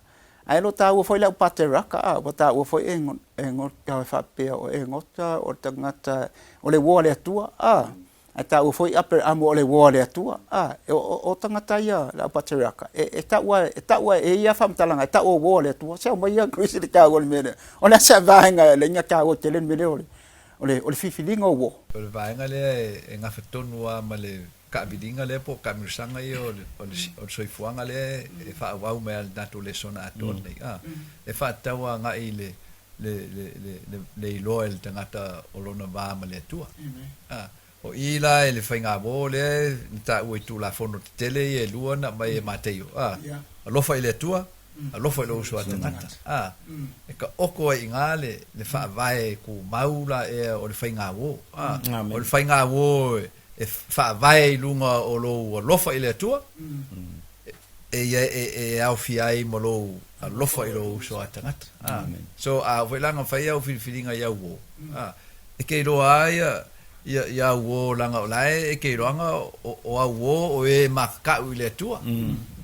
Ae lo taua foi le au pateraka, a, ua taua foi e, e gota e faapea o e gota o le tagata o le uo a le Atua, a, ae taua foi Aperamo o le uo a le Atua, a, e, o, o, o tagata ia le au pateraka, e, e taua, e taua e ia faamatalaga, e taua uo a le Atua. Se aumai ia Chris le taua o le mea lea. O le a se vaega e leai taua tele le mea lea o le, o le, o le filifiliga o uo. O le vaega lea e, e gafa tonu lava ma le taaviliga lea po o taamilosaga ia o le, o le, o le soifuaga lea e faaauau mai lava i le tatou lesona atoa lenei, a, e faatatau agai i le, le, le, le, le, le iloa e le tagata o lona va ma le Atua. A, o i la i le faigāvō lea na taua i Tulafono tetele ia e lua na aumai e Mateio, a, alofa i le Atua, alofa i lou uso a tagata. A, e taoto ai i ina le, le faavae tumau la ea o le faigāvō. A, o le faigāvō e faavae i luga o lou alofa i le Atua, e ia e aofia ai ma lou alofa i lou uso a tagata. A, so a oo foi la na fai au filifiliga i au uo, a, e te iloa lava ia, ia, ia au uo leaga o la e te iloaga o, o au uo o e makaka'u i le Atua,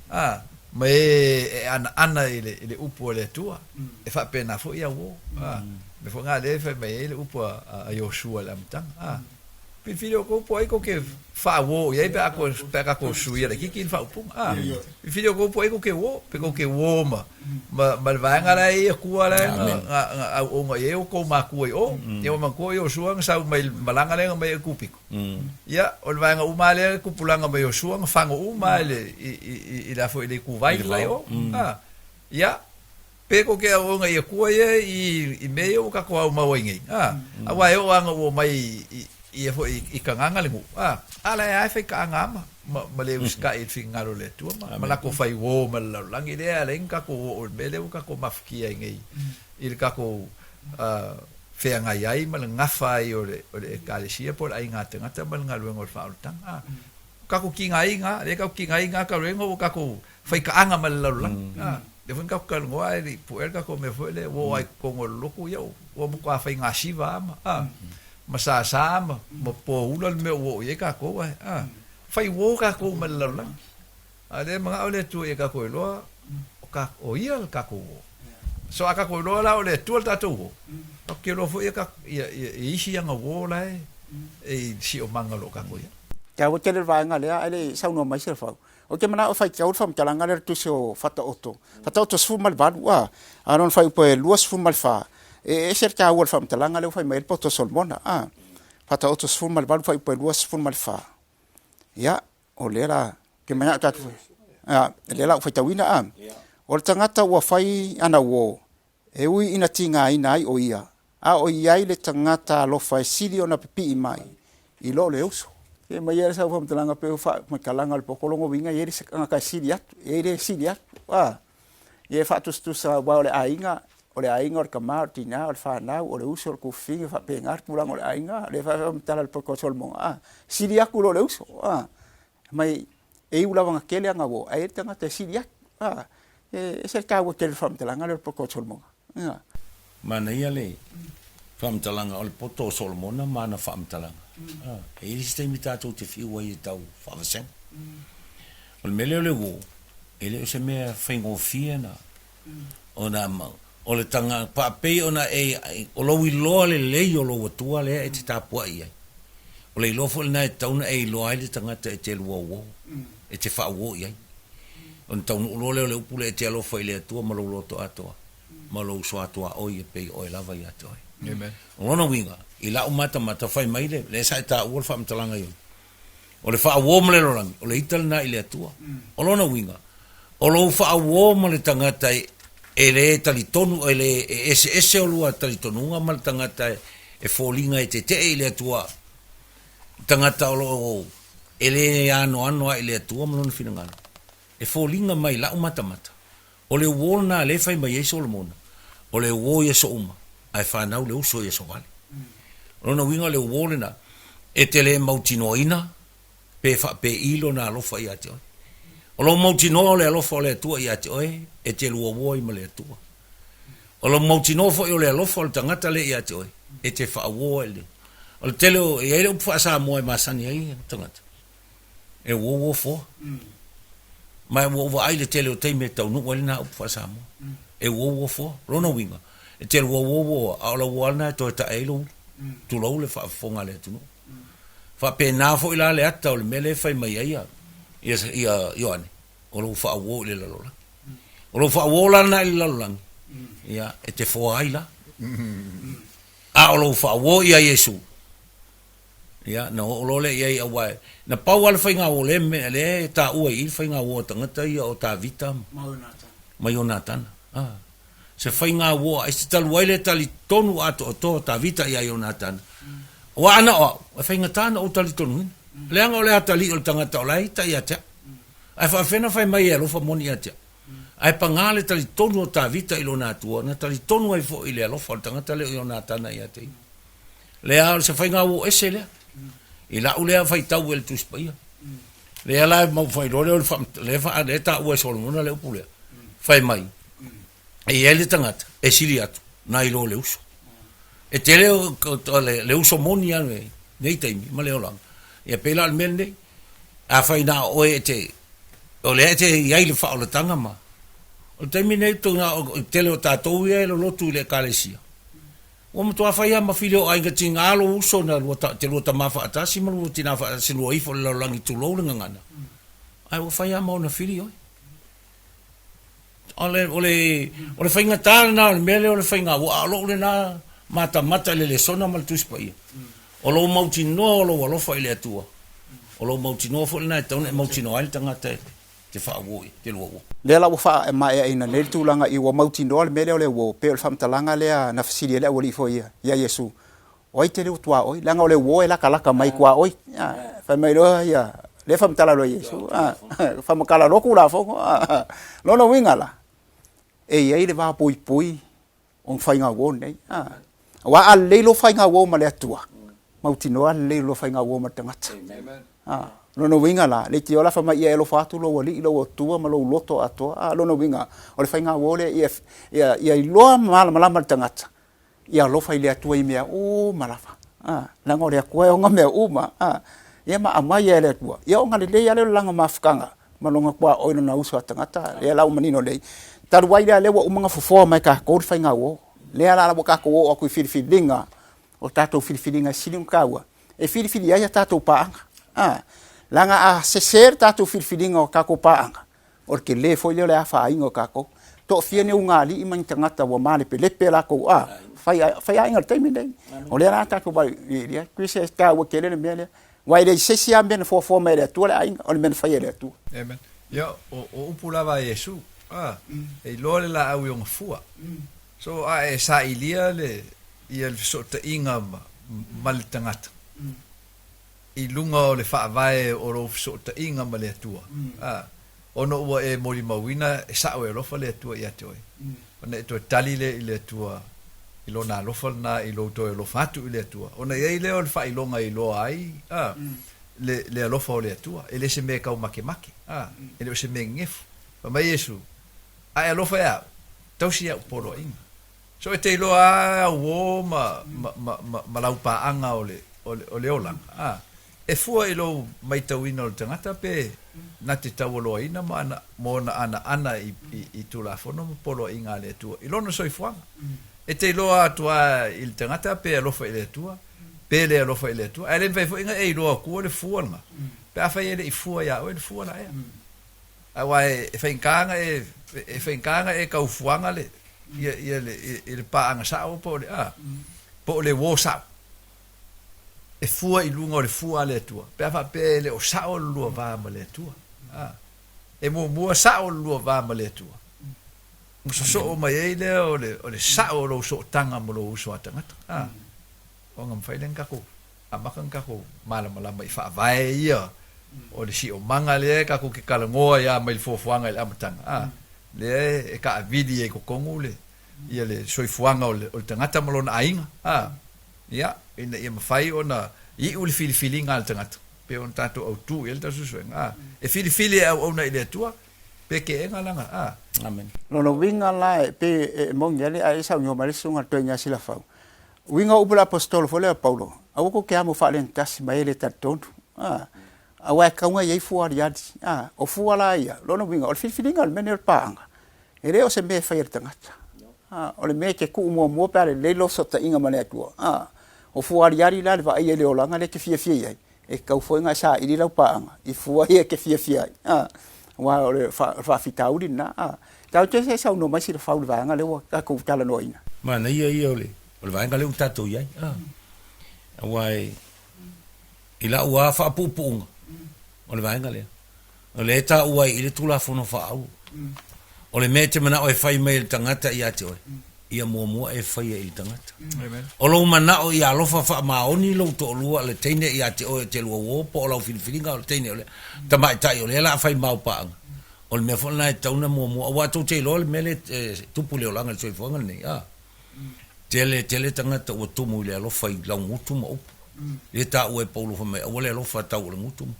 a, ma e e anaana i le, i le upu a le Atua, e faapena foi au uo. A, mea foi na lea e fai mai ai le upu a, a Iosua i le amataga, a. Filifili outou po o ai tou te faauo i ai pe a pe a tatou suia laitiiti le faaupuga. A, filifili outou po o ai tou te uo, pe tou te uo ma, ma, ma le vaega la e i Atua la e na, na, na auauna i ai outou matua i o. Ia ua manatua o Iosua na sau mai le malaga lea na omai ai i Kupito. Ia, o le vaega uma lava lea le tupulaga mai Iosua na fago uma lava i le, i, i, i le a foi i le ituvai la i o. A, ia, Pe ko ke auauna i Atua ia i, i mea ia ua tatou aumau ai nei, a, aua e oo lava ina ua omai i, i, ia foi i Kanana le nuu, a, a la e lava e faikaaga ma, ma, ma le usitai i le finagalo o le Atua ma, ma latou fai uo ma le lalolagi lea e ala ai ona tatou oo i le mea lea ua tatou mafatia ai nei i le tatou feagai ai ma le gafa ai o le, o le Ekalesia po o le aiga tagata ma le galuega o le faaolataga. A, tatou tigaina, lea tatou tigaina talu ai ona ua tatou faikaaga ma le lalolagi. A, lea foi na tatou talanoa ae le i puea le tatou mea foi lea, ua oo lava i totonu o le lotu, ia ua matua faigasiva lava ma, a, ma sasa ma, ma poula le mea ua oo i ai tatou ae, a, fai uo tatou ma le lalolagi. A o lea e manao le Atua ia tatou iloa, o ka, o Ia le tatou uo. So a tatou iloa la o le Atua le tatou uo, tatou te iloa foi ia, ia, ia, ia isi ana uo la e, e i le siomaga o lo o tatou i ai. Taua tele le vaega lea, ae le i saunoa mai se Lefau. Ou te manao e faitau le faamatalaga lea i le tusi o Faataoto, Faataoto 18, a, a lona fuaiupu e 24, e ese le taua o le faamatalaga lea ua fai mai ai le poto o Solomona, a, Faataoto 18 fuaiupu e 24. Ia, o lea la, ke manao tatou, a, lea la ua faitauina, a, o le tagata ua fai ana uo, E ui ina tigaina ai ʻo ia, a o i ai le tagata alofa e sili ona pipii mai i lo le uso. Ke mai ia sau faamatalaga pe o faamatalaga o le poto lona uiga e i ai le isi tagata e sili atu, e i ai le sili atu, a. Ia e faatusatusa aua o le aiga, o le aiga o le tama, o le tina, o le fanau, o le uso, o le tuafafine, e faapena le tulaga o le aiga. O lea e faamatala le poto a Solomona, a, sili atu i lo le uso, a. Mai e iu lava ina tele ana uo, ae i ai le tagata e sili atu. A, e ese le taua tele o le faamatalaga lea o le poto o Solomona. Ia. Manaia le faamatalaga o le poto o Solomona ma ana faamatalaga. A, e i ai isi taimi tatou te fiu ai e tau faavasega. O le mea lea o le uo, e le o se mea faigofie na. Ona o le taga faapei ona e, o lou iloa lelei o lou Atua lea e te tapuai i ai. O le iloa foi lena e tatau ona e iloa ai le tagata e te lua uo, e te faauo i ai. Ona taunuu loa lea o le upu lea e te alofa i le Atua ma lou loto atoa, ma lou soatuaoi e pei o oe lava ia te oe. O lona uiga, i lau matamata, fai mai le, lea sa e taua le faamatalaga i O le faauo ma le lalolagi, o le ita lena i le Atua. O lona uiga, o lou faauo ma le tagata e le talitonu, e le e eseese olua talitonuga ma le tagata e foliga e tetee i le Atua, le tagata o lo o e le anoano lava i le Atua ma lona finagalo, e foliga mai i lau matamata, O le uo lena lea e fai mai ai Solomona, o le uo i aso uma, ae fanau le uso i aso vale. O lona uiga o le uo lena, e te le mautinoaina pe faapei lona alofa ia te oe. O lou mautinoa o le alofa o le Atua ia te oe, e te luauo ai ma le Atua. O lou mautinoa foi o le alofa o le tagata lea ia te oe, e te faauo ai i le. O le tele o, e i ai le upu faa-Samoa e masani ai tagata, E uouo foa. Ma ua ou vaai i le tele o taimi e taunuu ai lena upu faa-Samoa. E uouo foa. O lona uiga, e te uouo a o lau uo lava lena e toe tae ai lou ulu. Tulou le faafofoga a le atunuu. Faapena foi la le ata o le mea lea e fai mai ai ia Ioane, o lou faauo i le lalolagi. O lou faauo la lena i le lalolagi, ia, e te foa ai la. A o lou faauo ia Iesu, Ia, na oo loa lea i ai, aua na pau lava le faigauo lea mea, lea e taua i i le faigauo a tagata ia o Tavita ma Ionatana. A, se faigauo a isi talu ai le talitonu atoatoa o Tavita ia Ionatana. Aua ana o au, e faigata ona ou talitonuina. Leaga o le atalii o le tagata o la e ita ia te au. Ae faapefea ona fai mai e alofa moni ia te au? Ae pagā le talitonu o Tavita i lona Atua, na talitonu ai foi i le alofa o le tagata lea o Ionatana ia te ia. Lea o se faiga ua ese lea. I lau lea faitau e le Tusi Paia. Lea la e mau fai loa lea o le faa, lea faa, lea taua e Solomona le upu lea. Fai mai, e i ai le tagata e sili atu nai lo le uso. E tele o, o le, le uso moni lava nei taimi ma le olaga. Ia pei la o le mea lenei, afai na o oe e te, o lea e te i ai le faaolataga ma, o le taimi nei, o le tele o tatou ia e lolotu i le Ekalesia, Ua matua fai lava ma fili o aiga tiga lou uso na lua te lua tama faatasi ma lua tina faatasi lua ifo i le lalolagi tulou le gagana ae ua fai lava ma ona fili oe. O le, o le, o le faigata lena o le mea lea o le faiga ua a o lou lena matamata i le lesona ma le Tusi Paia. O lou mautinoa o lou alofa i le Atua, o lou mautinoa foi lena e tatau ona e mautinoa ai le tagata e te faauo i te lua uo. Lea la ua faamaeaina nei le tulaga i ua mautinoa le mea lea o le uo, pei o le faamatalaga lea na fesili ai le aualii foi ia, ia Iesu, O ai te leu tuaoi? Leaga o le uo e lakalaka mai tuaoi. Fai mai loa ia, lea faamatala loa Iesu, faamatala loa Tulafono. Lona uiga la, e i ai le va puipui o faigauo nei. Aua a lelei lou faigauo ma le Atua, mautinoa lelei lou faigauo ma le tagata. Lona uiga la, leitioa la fai mai ia e alofa atu lou Alii, lou Atua ma lou loto atoa. A, lona uiga, o le faigauo lea ia, ia, ia iloa ma malamalama le tagata, ia alofa i le Atua i mea uma lava. A, leaga o le Atua e ona mea uma. A, ia ma aumai e le Atua. Ia ona lelei lava lea o le laga mafutaga ma lona tuaoi lona uso a tagata. Lea la ua manino lelei. Talu ai lea, lea ua uma ona fofoa mai e tatou le faigauo. Lea la ua tatou oo atu i filifiliga, o tatou filifiliga e sili ona taua, e filifili ai a tatou paaga. A, leaga a sese le tatou filifiliga o tatou paaga, O le tele foi lea o le afaina o tatou. Toafia ni ulugalii ma ni tagata ua malepelepe latou a fai faiaiga i le taimi lenei. O lea la tatou vaai Chris e taua tele le mea lea. Aua e leai se isi lava mea na foafoa mai e le Atua le aiga, o le mea na faia e le Atua. Amen. Ia, o, o upu lava a Iesu, a, e iloa le laau i ona fua. So, a e sailia le, ia le fesootaiga ma, ma le tagata, i luga o le faavae o lou fesootaiga ma le Atua, ā, ona ua e molimauina e sao e alofa le Atua ia te oe, ona e toe tali lea i le Atua i Lona alofa lena i lou toe alofa atu i le Atua, ona i ai lea o le faailoga e iloa ai, ā, le, le alofa o le Atua, e le se mea e taumakemake, ā, e le o se mea gegefu. Fai mai Iesu, A e alofa iā au, tausi au poloaiga. So e te iloa lava au uō ma, ma, ma, ma, ma lau paaga o le, o le, o le olaga, ā. E fua i lou maitauina o le tagata pe na te taualoaina ma ana, ma ona anaana i, i, i Tulafono ma poloaiga a le Atua i lona soifuaga. E te iloa atu lava i le tagata pe alofa i le Atua, pe le alofa i le Atua, ae le mafai foi ona e iloa atua le fua lena, pe afai e le i fua iā oe le fua la ea. Aua e faigata ona e, e faigata ona e tau fuaga le, ia, ia le, i le paaga sao po o le a, po o le uo sao. E fua i luga o le fua a le Atua, pe a faapea e le o sao le lua va ma le Atua. A, e muamua sao le lua va ma le Atua, ona sosoo mai ai lea o le, o le sao o lou sootaga ma lou uso a tagata. A, ona mafai lea ona tatou amata ona tatou malamalama i faavae ia o le siomaga lea tatou te talanoa ai lava mai le fuafuaga i le amataga, a, lea e taavili ai i totonu le, ia le soifuaga o le, o le tagata ma lona aiga, a, ia, ina ia mafai ona iu le filifiliga a le tagata, pei ona tatou autu i ai le tatou suesuega, a, e filifili e auauna i le Atua, pe keega lana, a. Amen. Lona uiga la e pei e moni ai le ae saunoa mai le susuga a Toeaina Silafau, uiga o upu a le Aposetolo foi lea o Paulo, aua tou te amo faalenatasi ma e le talitonu, a, aua e tatau ona i ai fua aliali, a, o fua la ia, lona uiga o le filifiliga o le mea lenei o le paaga, E le o se mea e fai e le tagata. A, o le mea e te tuu muamua pe a lelei lou fesootaiga ma le Atua. A, o fua aliali la le vaaia i le olaga lea e te fiafia i ai, e tatau foi ona e saili lau paaga i fua ia e te fiafia ai. A, aua o le faafitauli lena. A, tatou te se saunoa mai Silafau i le vaega lea ua tatou talanoaina. Manaia ia o le vaega lea ua tatou i ai. A, aua i lau lava faapuupuuga, o le vaega lea. O lea e taua ai i le Tulafono Faaauau. O le mea e te manao e fai mai e le tagata ia te oe, ia muamua e faia i le tagata. O lou manao ia alofa faamaoni lou toalua le teine ia te oe e te lua uo po o lau filifiliga o le teine o lea tamaitai o lea la a fai mau paaga. O le mea foi lena e tatau ona muamua aua tou te iloa le mea lea e tupu i le olaga i le soifuaga lenei a. Tele tele tagata ua tumu i le alofa i laugutu ma upu. Lea e taua e Paulo fai mai aua le alofa tau o le gutu ma.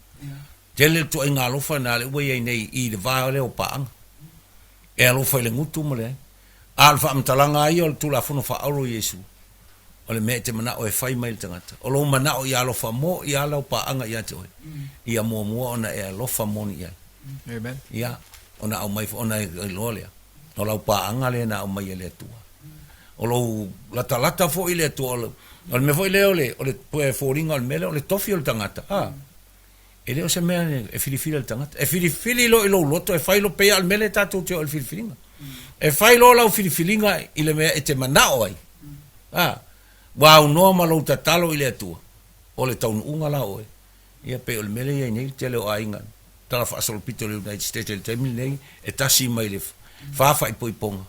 Tele le tuaiga alofa na lea ua i ai nei i le va lea o paaga. E alofa i le gutu ma le ai. A o le faamatalaga lava ia o le Tulafono faaaulo o Iesu, o le mea e te manao e fai mai le tagata, o lou manao ia alofa moni lava lau paaga ia te oe, ia muamua ona e alofa moni i ai. Amen. Ia, ona aumai foi, ona e iloa lea, o lau paaga lea na aumai e le Atua. O lou latalata foi i le Atua, o le mea foi lea o le, o le foliga o le mea lea, o le tofi o le tagata, a. E le o se mea e filifili e le tagata. E filifili loa i lou loto, e fai loa, pei lava o le mea lea tatou te o i le filifiliga. E fai loa lau filifiliga i le mea e te manao ai, a, ua aunoa ma lou tatalo i le Atua, o le taunuuga la oe. Ia pei o le mea lea e i ai nei le tele o aiga, tala faasolopito i le United States i le taimi lenei, e tasi mai le fa faaipoipoga,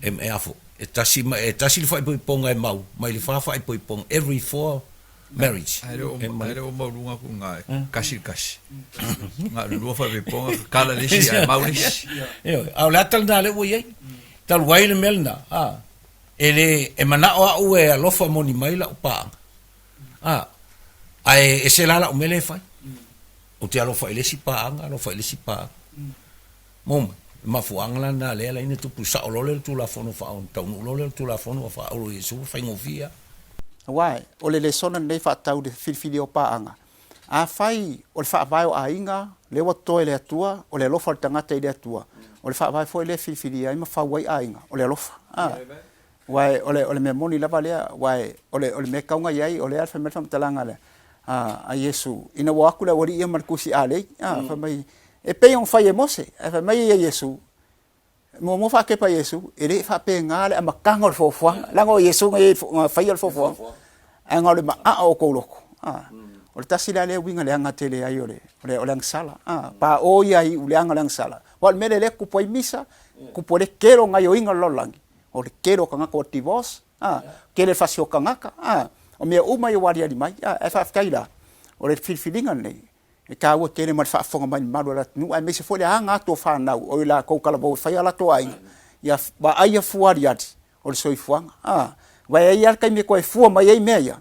e, e, afo, e tasi, e tasi le faaipoipoga e mau mai le fa faaipoipoga, every four marriage. Ae le o maualuga atu na e kasi le kasi. Na o le lua faaipoipoga, kala le isi ae mau le isi. Ioe, a o le ata lena lea ua i ai. Talu ai le mea lena, a, e le, e manao au e alofa moni mai lau paaga, a, ae ese la lau mea lea e fai. Ou te alofa i le isi paaga, alofa i le isi paaga. Mo mai, le mafuaaga la lena lea la ina tupu sao loa lea o le Tulafono faa, taunuu loa lea o le Tulafono ua faaaulo i Iesu ua faigofie lava. Aua o le lesona lenei faatatau i le filifilia o paaga. Afai o le faavae o aiga, lea ua totoe e le Atua, o le alofa o le tagata i le Atua, o le faavae foi lea e filifilia ai ma fau ai aiga, o le alofa. A, aua o le, o le mea moni lava lea, aua o le, o le mea e tatau ona i ai, o lea e fai mai le faamatalaga a le, a, a Iesu, ina ua o atu le aualii ia ma le tusi alei, a, fai mai, e pei ona fai e Mose, ae fai mai ia Iesu, muamua faatepa Iesu, e le faapena le amataga o le fuafuaga, leaga o Iesu na i ai na faia le fuafuaga, ae na o le maaa o outou loto. A, o le tasi la lea uiga leaga tele ai o le, o le, o le agasala. A, pa o ia iu leaga o le agasala. Aua o le mea lea lea tupu ai misa, tupu ai le tele o gaioiga o le lalolagi, o le tele o tagata ua divorce, a, tele fasi o tagata, a, o mea uma ia ua aliali mai. A, ae faafetai la, o le filifiliga lenei, E taua tele ma le faafofoga mai mamalu o le atunuu aemaise foi le aga atu o fanau o i latou talavou e fai a latou aiga ia vaaia fua aliali o le soifuaga. A, aua e i ai lava le taimi e toe fua mai ai mea ia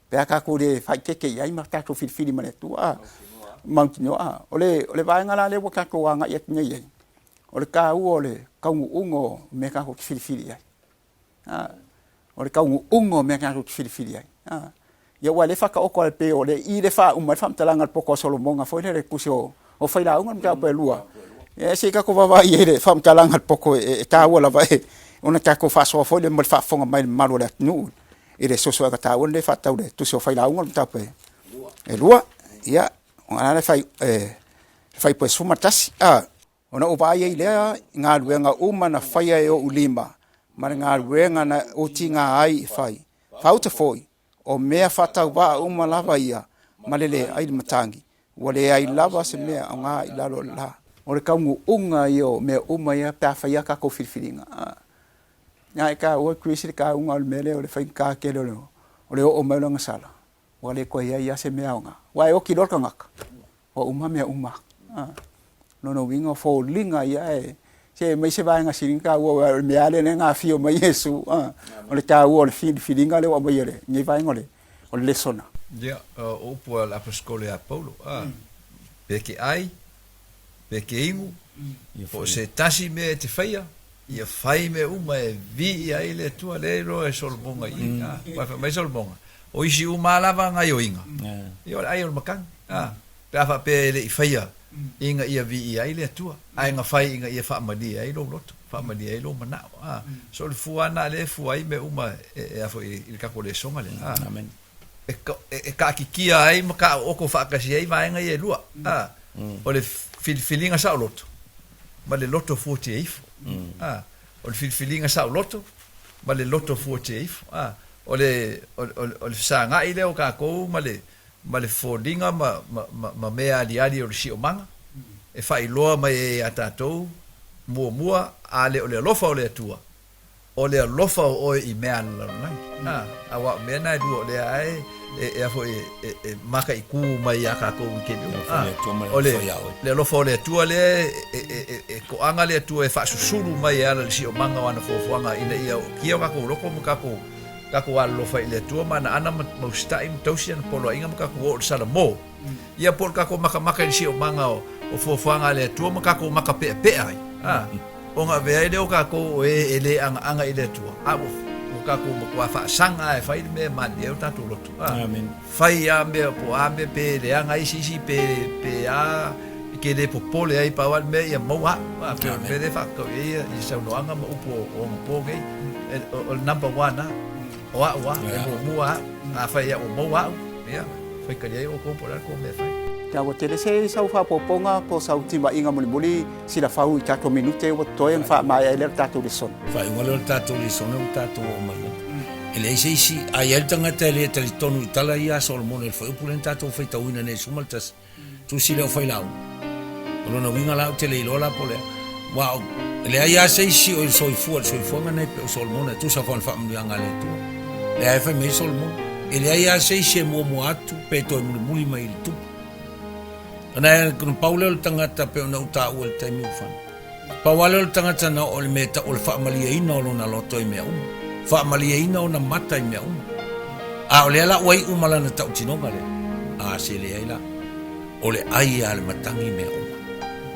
pe a tatou le faaeteete i ai ma tatou filifili ma le Atua. A, mautinoa. A, o le, o le vaega la lea ua tatou agai atu nei i ai, o le taua o le taunuuga o mea tatou te filifili i ai. A, o le taunuuga o mea tatou te filifili ai. A, Ia aua o lea e faataoto lava pei o le i lea e faauma ai le faamatalaga a le poto a Solomona foi lea i le tusi o Failauga le mataupu e 2. Ia se i tatou vaavaai i ai i le faamatalaga a le poto e taua lava ona tatou faasoa foi lea ma le faafofoga mai a le mamalu o le atunuu i le suesuega taua lenei e faatatau i le tusi o Failauga le mataupu e 2. Ia, o le fuaiupu e 11. Ona ou vaai ai lea i galuega uma na faia e ou lima, ma le galuega na ou tiga ai e fai. Faauta foi, o mea faatauvaa uma lava ia, ma le leai le matagi, ua leai lava se mea aoga i lalo o le la. O le taunuuga ia o mea uma ia pe a fai a tatou filifiliga. Ia e taua Chris le tauga o le mea lea o le faigata tele o le oo mai o le agasala, ua le toe i ai lava se mea aoga. Aua e oti loa le tagata, ua uma mea uma. A, lona uiga o foliga ia e se aumai se vaega sili ona taua aua o le mea lava lea na afio mai Iesu, a, o le taua o le filifiliga lea ua aumai e lenei vaega o le o le lesona. Ia, o upu a le Aposetolo ia Paulo, a, pe ke ai, pe ke inu, po o se tasi mea e te faia, ia fai mea uma e viia ai le Atua, lea e iloa e Solomona i i, a, aua fai mai Solomona, O isi uma lava gaioiga, ia o le ai o le matagi, a, pe a faapea e le i faia ina ia viia ai le Atua, ae na fai ina ia faamalie ai lou loto, faamalie ai lou manao, a. So o le fua lena lea e fua ai mea uma e a foi i le tatou lesona lea, a. E, e taatitia ai ma taaooto faatasi ai vaega ia e lua, a. O le filifiliga saoloto ma le loto fuatia ifo, a. O le filifiliga saoloto ma le loto fuatia ifo, a. O le, o, o, o le fesagai lea o tatou ma le, ma le foliga ma, ma, ma, ma mea aliali o le siomaga, e faailoa mai ai ia tatou, muamua, a le o le alofa o le Atua, o le alofa o oe i mea a le lalolagi. A, aua o mea na e lua o lea lava e, e, e a foi, e, e mataitu mai ia tatou i taimi uma. A, o le, le alofa o le Atua lea e, e, e, e toaga le Atua e faasusulu mai e ala i le siomaga o ana fuafuaga ina ia ootia o tatou loto ma tatou tatou alolofa i le Atua ma ana ana ma usitai ma tausi ana poloaiga ma tatou oo i le salamo, ia po o le tatou makamaka i le siomaga o fuafuaga a le Atua ma tatou makapeapea ai, a, ona avea ai lea o tatou o e e le agaaga i le Atua, a ua ua tatou matuā faasaga lava e fai le mea e malilie ai o tatou loto, a. Fai a mea po o a mea pe leaga ai se isi pe pe a e ke le popole ai pau a le mea ia maua a'u. A pei o le mea lea e faatatau i ai ia saunoaga ma upu o ogapo nei, o le number one a, o a'u a, e muamua a'u. Afai ia ua maua a'u, ia, faitalia ai outou po o le a le tou mea e fai. Taua tele se sau faaopoopoga po o sau timaiga mulimuli silafau i tatou minute ua totoe ona faamaea ai lea o le tatou lesona. Faaiuga lea o le tatou lesona ua tatou oo mai ai. E leai se isi, a i ai le tagata e le talitonu i tala ia a Solomona i le fuaiupu lea na tatou faitauina nei i le 11, tusi lea o Failauga. O lona uiga la ou te le iloa la po o le a. Aua e leai lava se isi o soifua i le soifuaga lenei pei o Solomona e tusa foi ma le faamanuiaga a le Atua. Lea e fai mai ai Solomona, e leai lava se isi e muamua atu pe toe mulimuli mai i le tupu. Ona pau lea o le tagata pei ona ou taua i le taimi ua fano. Pau lava lea o le tagata na oo i le mea e tau o le faamalieina o lona loto i mea uma, faamalieina ona mata i mea uma. A o lea la ua iu ma lana tautinoga lea, a se leai la, o le ai lava a le matagi mea uma.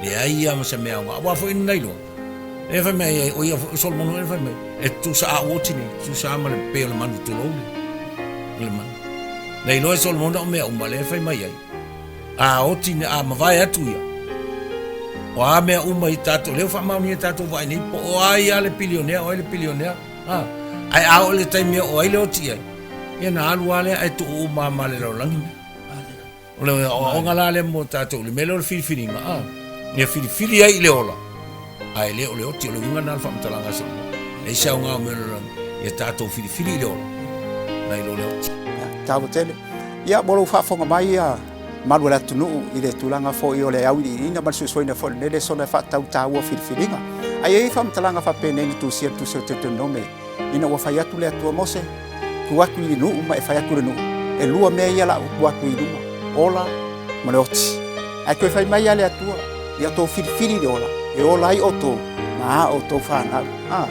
Leai lava ma se mea aoga. Aua foi na iloa, lea fai mai ai, o ia foi, o Solomona foi na fai mai, e tutusa a ua oti nei, tutusa lava ma le pei o le manu tulou le, le manu. Na iloa e Solomona o mea uma, lea fai mai ai, A oti, a mavae atu ia, o a mea uma i tatou, lea ua faamaonia e tatou vaai nei, po o ai lava le pilionea, o ai le pilionea, a, ae a oo i le taimi e oo ai le oti i ai, ia na alu lava lea ae tuu uma lava ma le lalolagi mea. O le aoaoga la lea mo tatou i le mea lea o le filifiliga, a, ia filifili ai i le ola, ae le o le oti, o le uiga lena o le faamatalaga a Solomona. E leai se aoga o mea o le lalolagi, ia tatou filifili i le ola, nai lo le oti. Taua tele. Ia, mo lou faafofoga mai ia malu o le atunuu i le tulaga foi o le auiliiliina ma le suesueina foi o lenei lesona e faatatau taua o filifiliga. Ae i ai faamatalaga faapenei na tusia i le Tusi o Deuteronome, ina ua fai atu le Atua Mose, tu atu i le nuu ma e fai atu i le nuu, e lua mea ia la ua tu atu i luma, ola ma le oti. Ae toe fai mai lava le Atua, ia outou filifili le ola, e ola ai outou ma a outou fanau. A,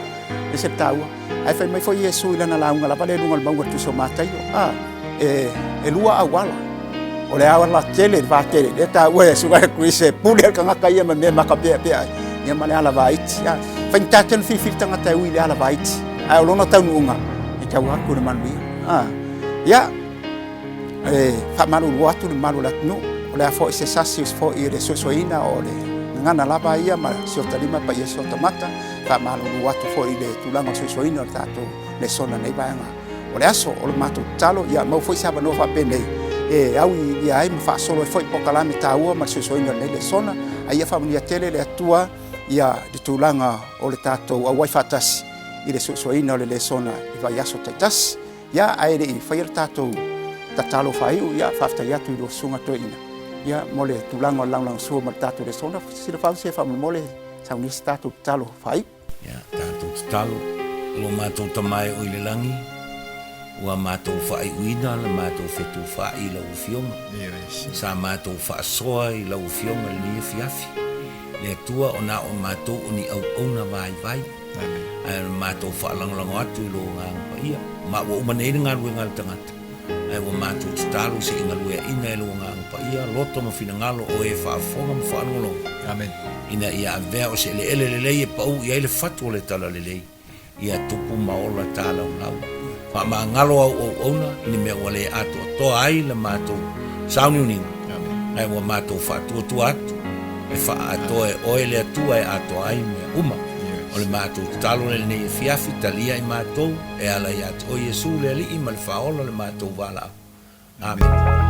ese le taua. Ae fai mai foi Iesu i lana lauga lava lea i luga o le mauga o le Tusi o Mataio, a, e, e lua auala. O le ala tele, le vatele, lea taua e Susuga Chris e pule le tagata ia ma mea makapeapea ai, ia ma le ala vaiti. A, faigata tele filifili tagata e ui i le ala vaiti, ae o lona taunuuga, e tau atu le manuia. A, ia, E faamalulu atu le mamalu o le atunuu, o le a foi se sasi foi i le suesueina o le gagana lava ia ma si ota lima e paia ai si ota mata. E faamalulu atu foi i le tulaga o le suesueina o le tatou lesona i lenei vaega o le aso. O le matou tatalo, ia maua foi se avanoa faapenei e auilia ai ma faasolo ai foi polokalame taua ma le suesueina o lenei lesona, a ia faamanuia tele le Atua ia le tulaga o le tatou auai faatasi i le suesueina o le lesona i vaiaso taitasi. Ia, ae le i faia le tatou tatalo faaiu, ia, faafetai atu i lua susuga toeaina, ia, mo le tulaga o le lagolagosua ma le tatou lesona. Silafau se faamolemole saunia se tatou tatalo faaiu. Ia, tatou tatalo, lo matou Tama e o i le lagi, ua matou faaiuina le matou fetufaai i lau Afioga. Sa matou faasoa i lau Afioga i lenei afiafi. Le Atua, o na o matou o ni auauna vaivai. Ae o le matou faalagolago atu i lou Agaga Paia. Ma ua uma nei le galuega a le tagata, ae ua matou tatalo se i galueaina e lou Agaga Paia loto ma finagalo o e faafofoga ma faalogologo, ina ia avea o se eleele lelei e pau i ai le fatu o le talalelei, ia tupu ma ola talaulau. Faamagalo au auauna i ni mea ua le atoatoa ai la matou sauniuniga, ae ua matou faatuatua atu e faaatoa e oe le Atua e atoa ai mea uma. O le matou tatalo lea i lenei afiafi, talia i matou e ala ia te oe Iesu le Alii ma le Faaola le matou valaau. Amene.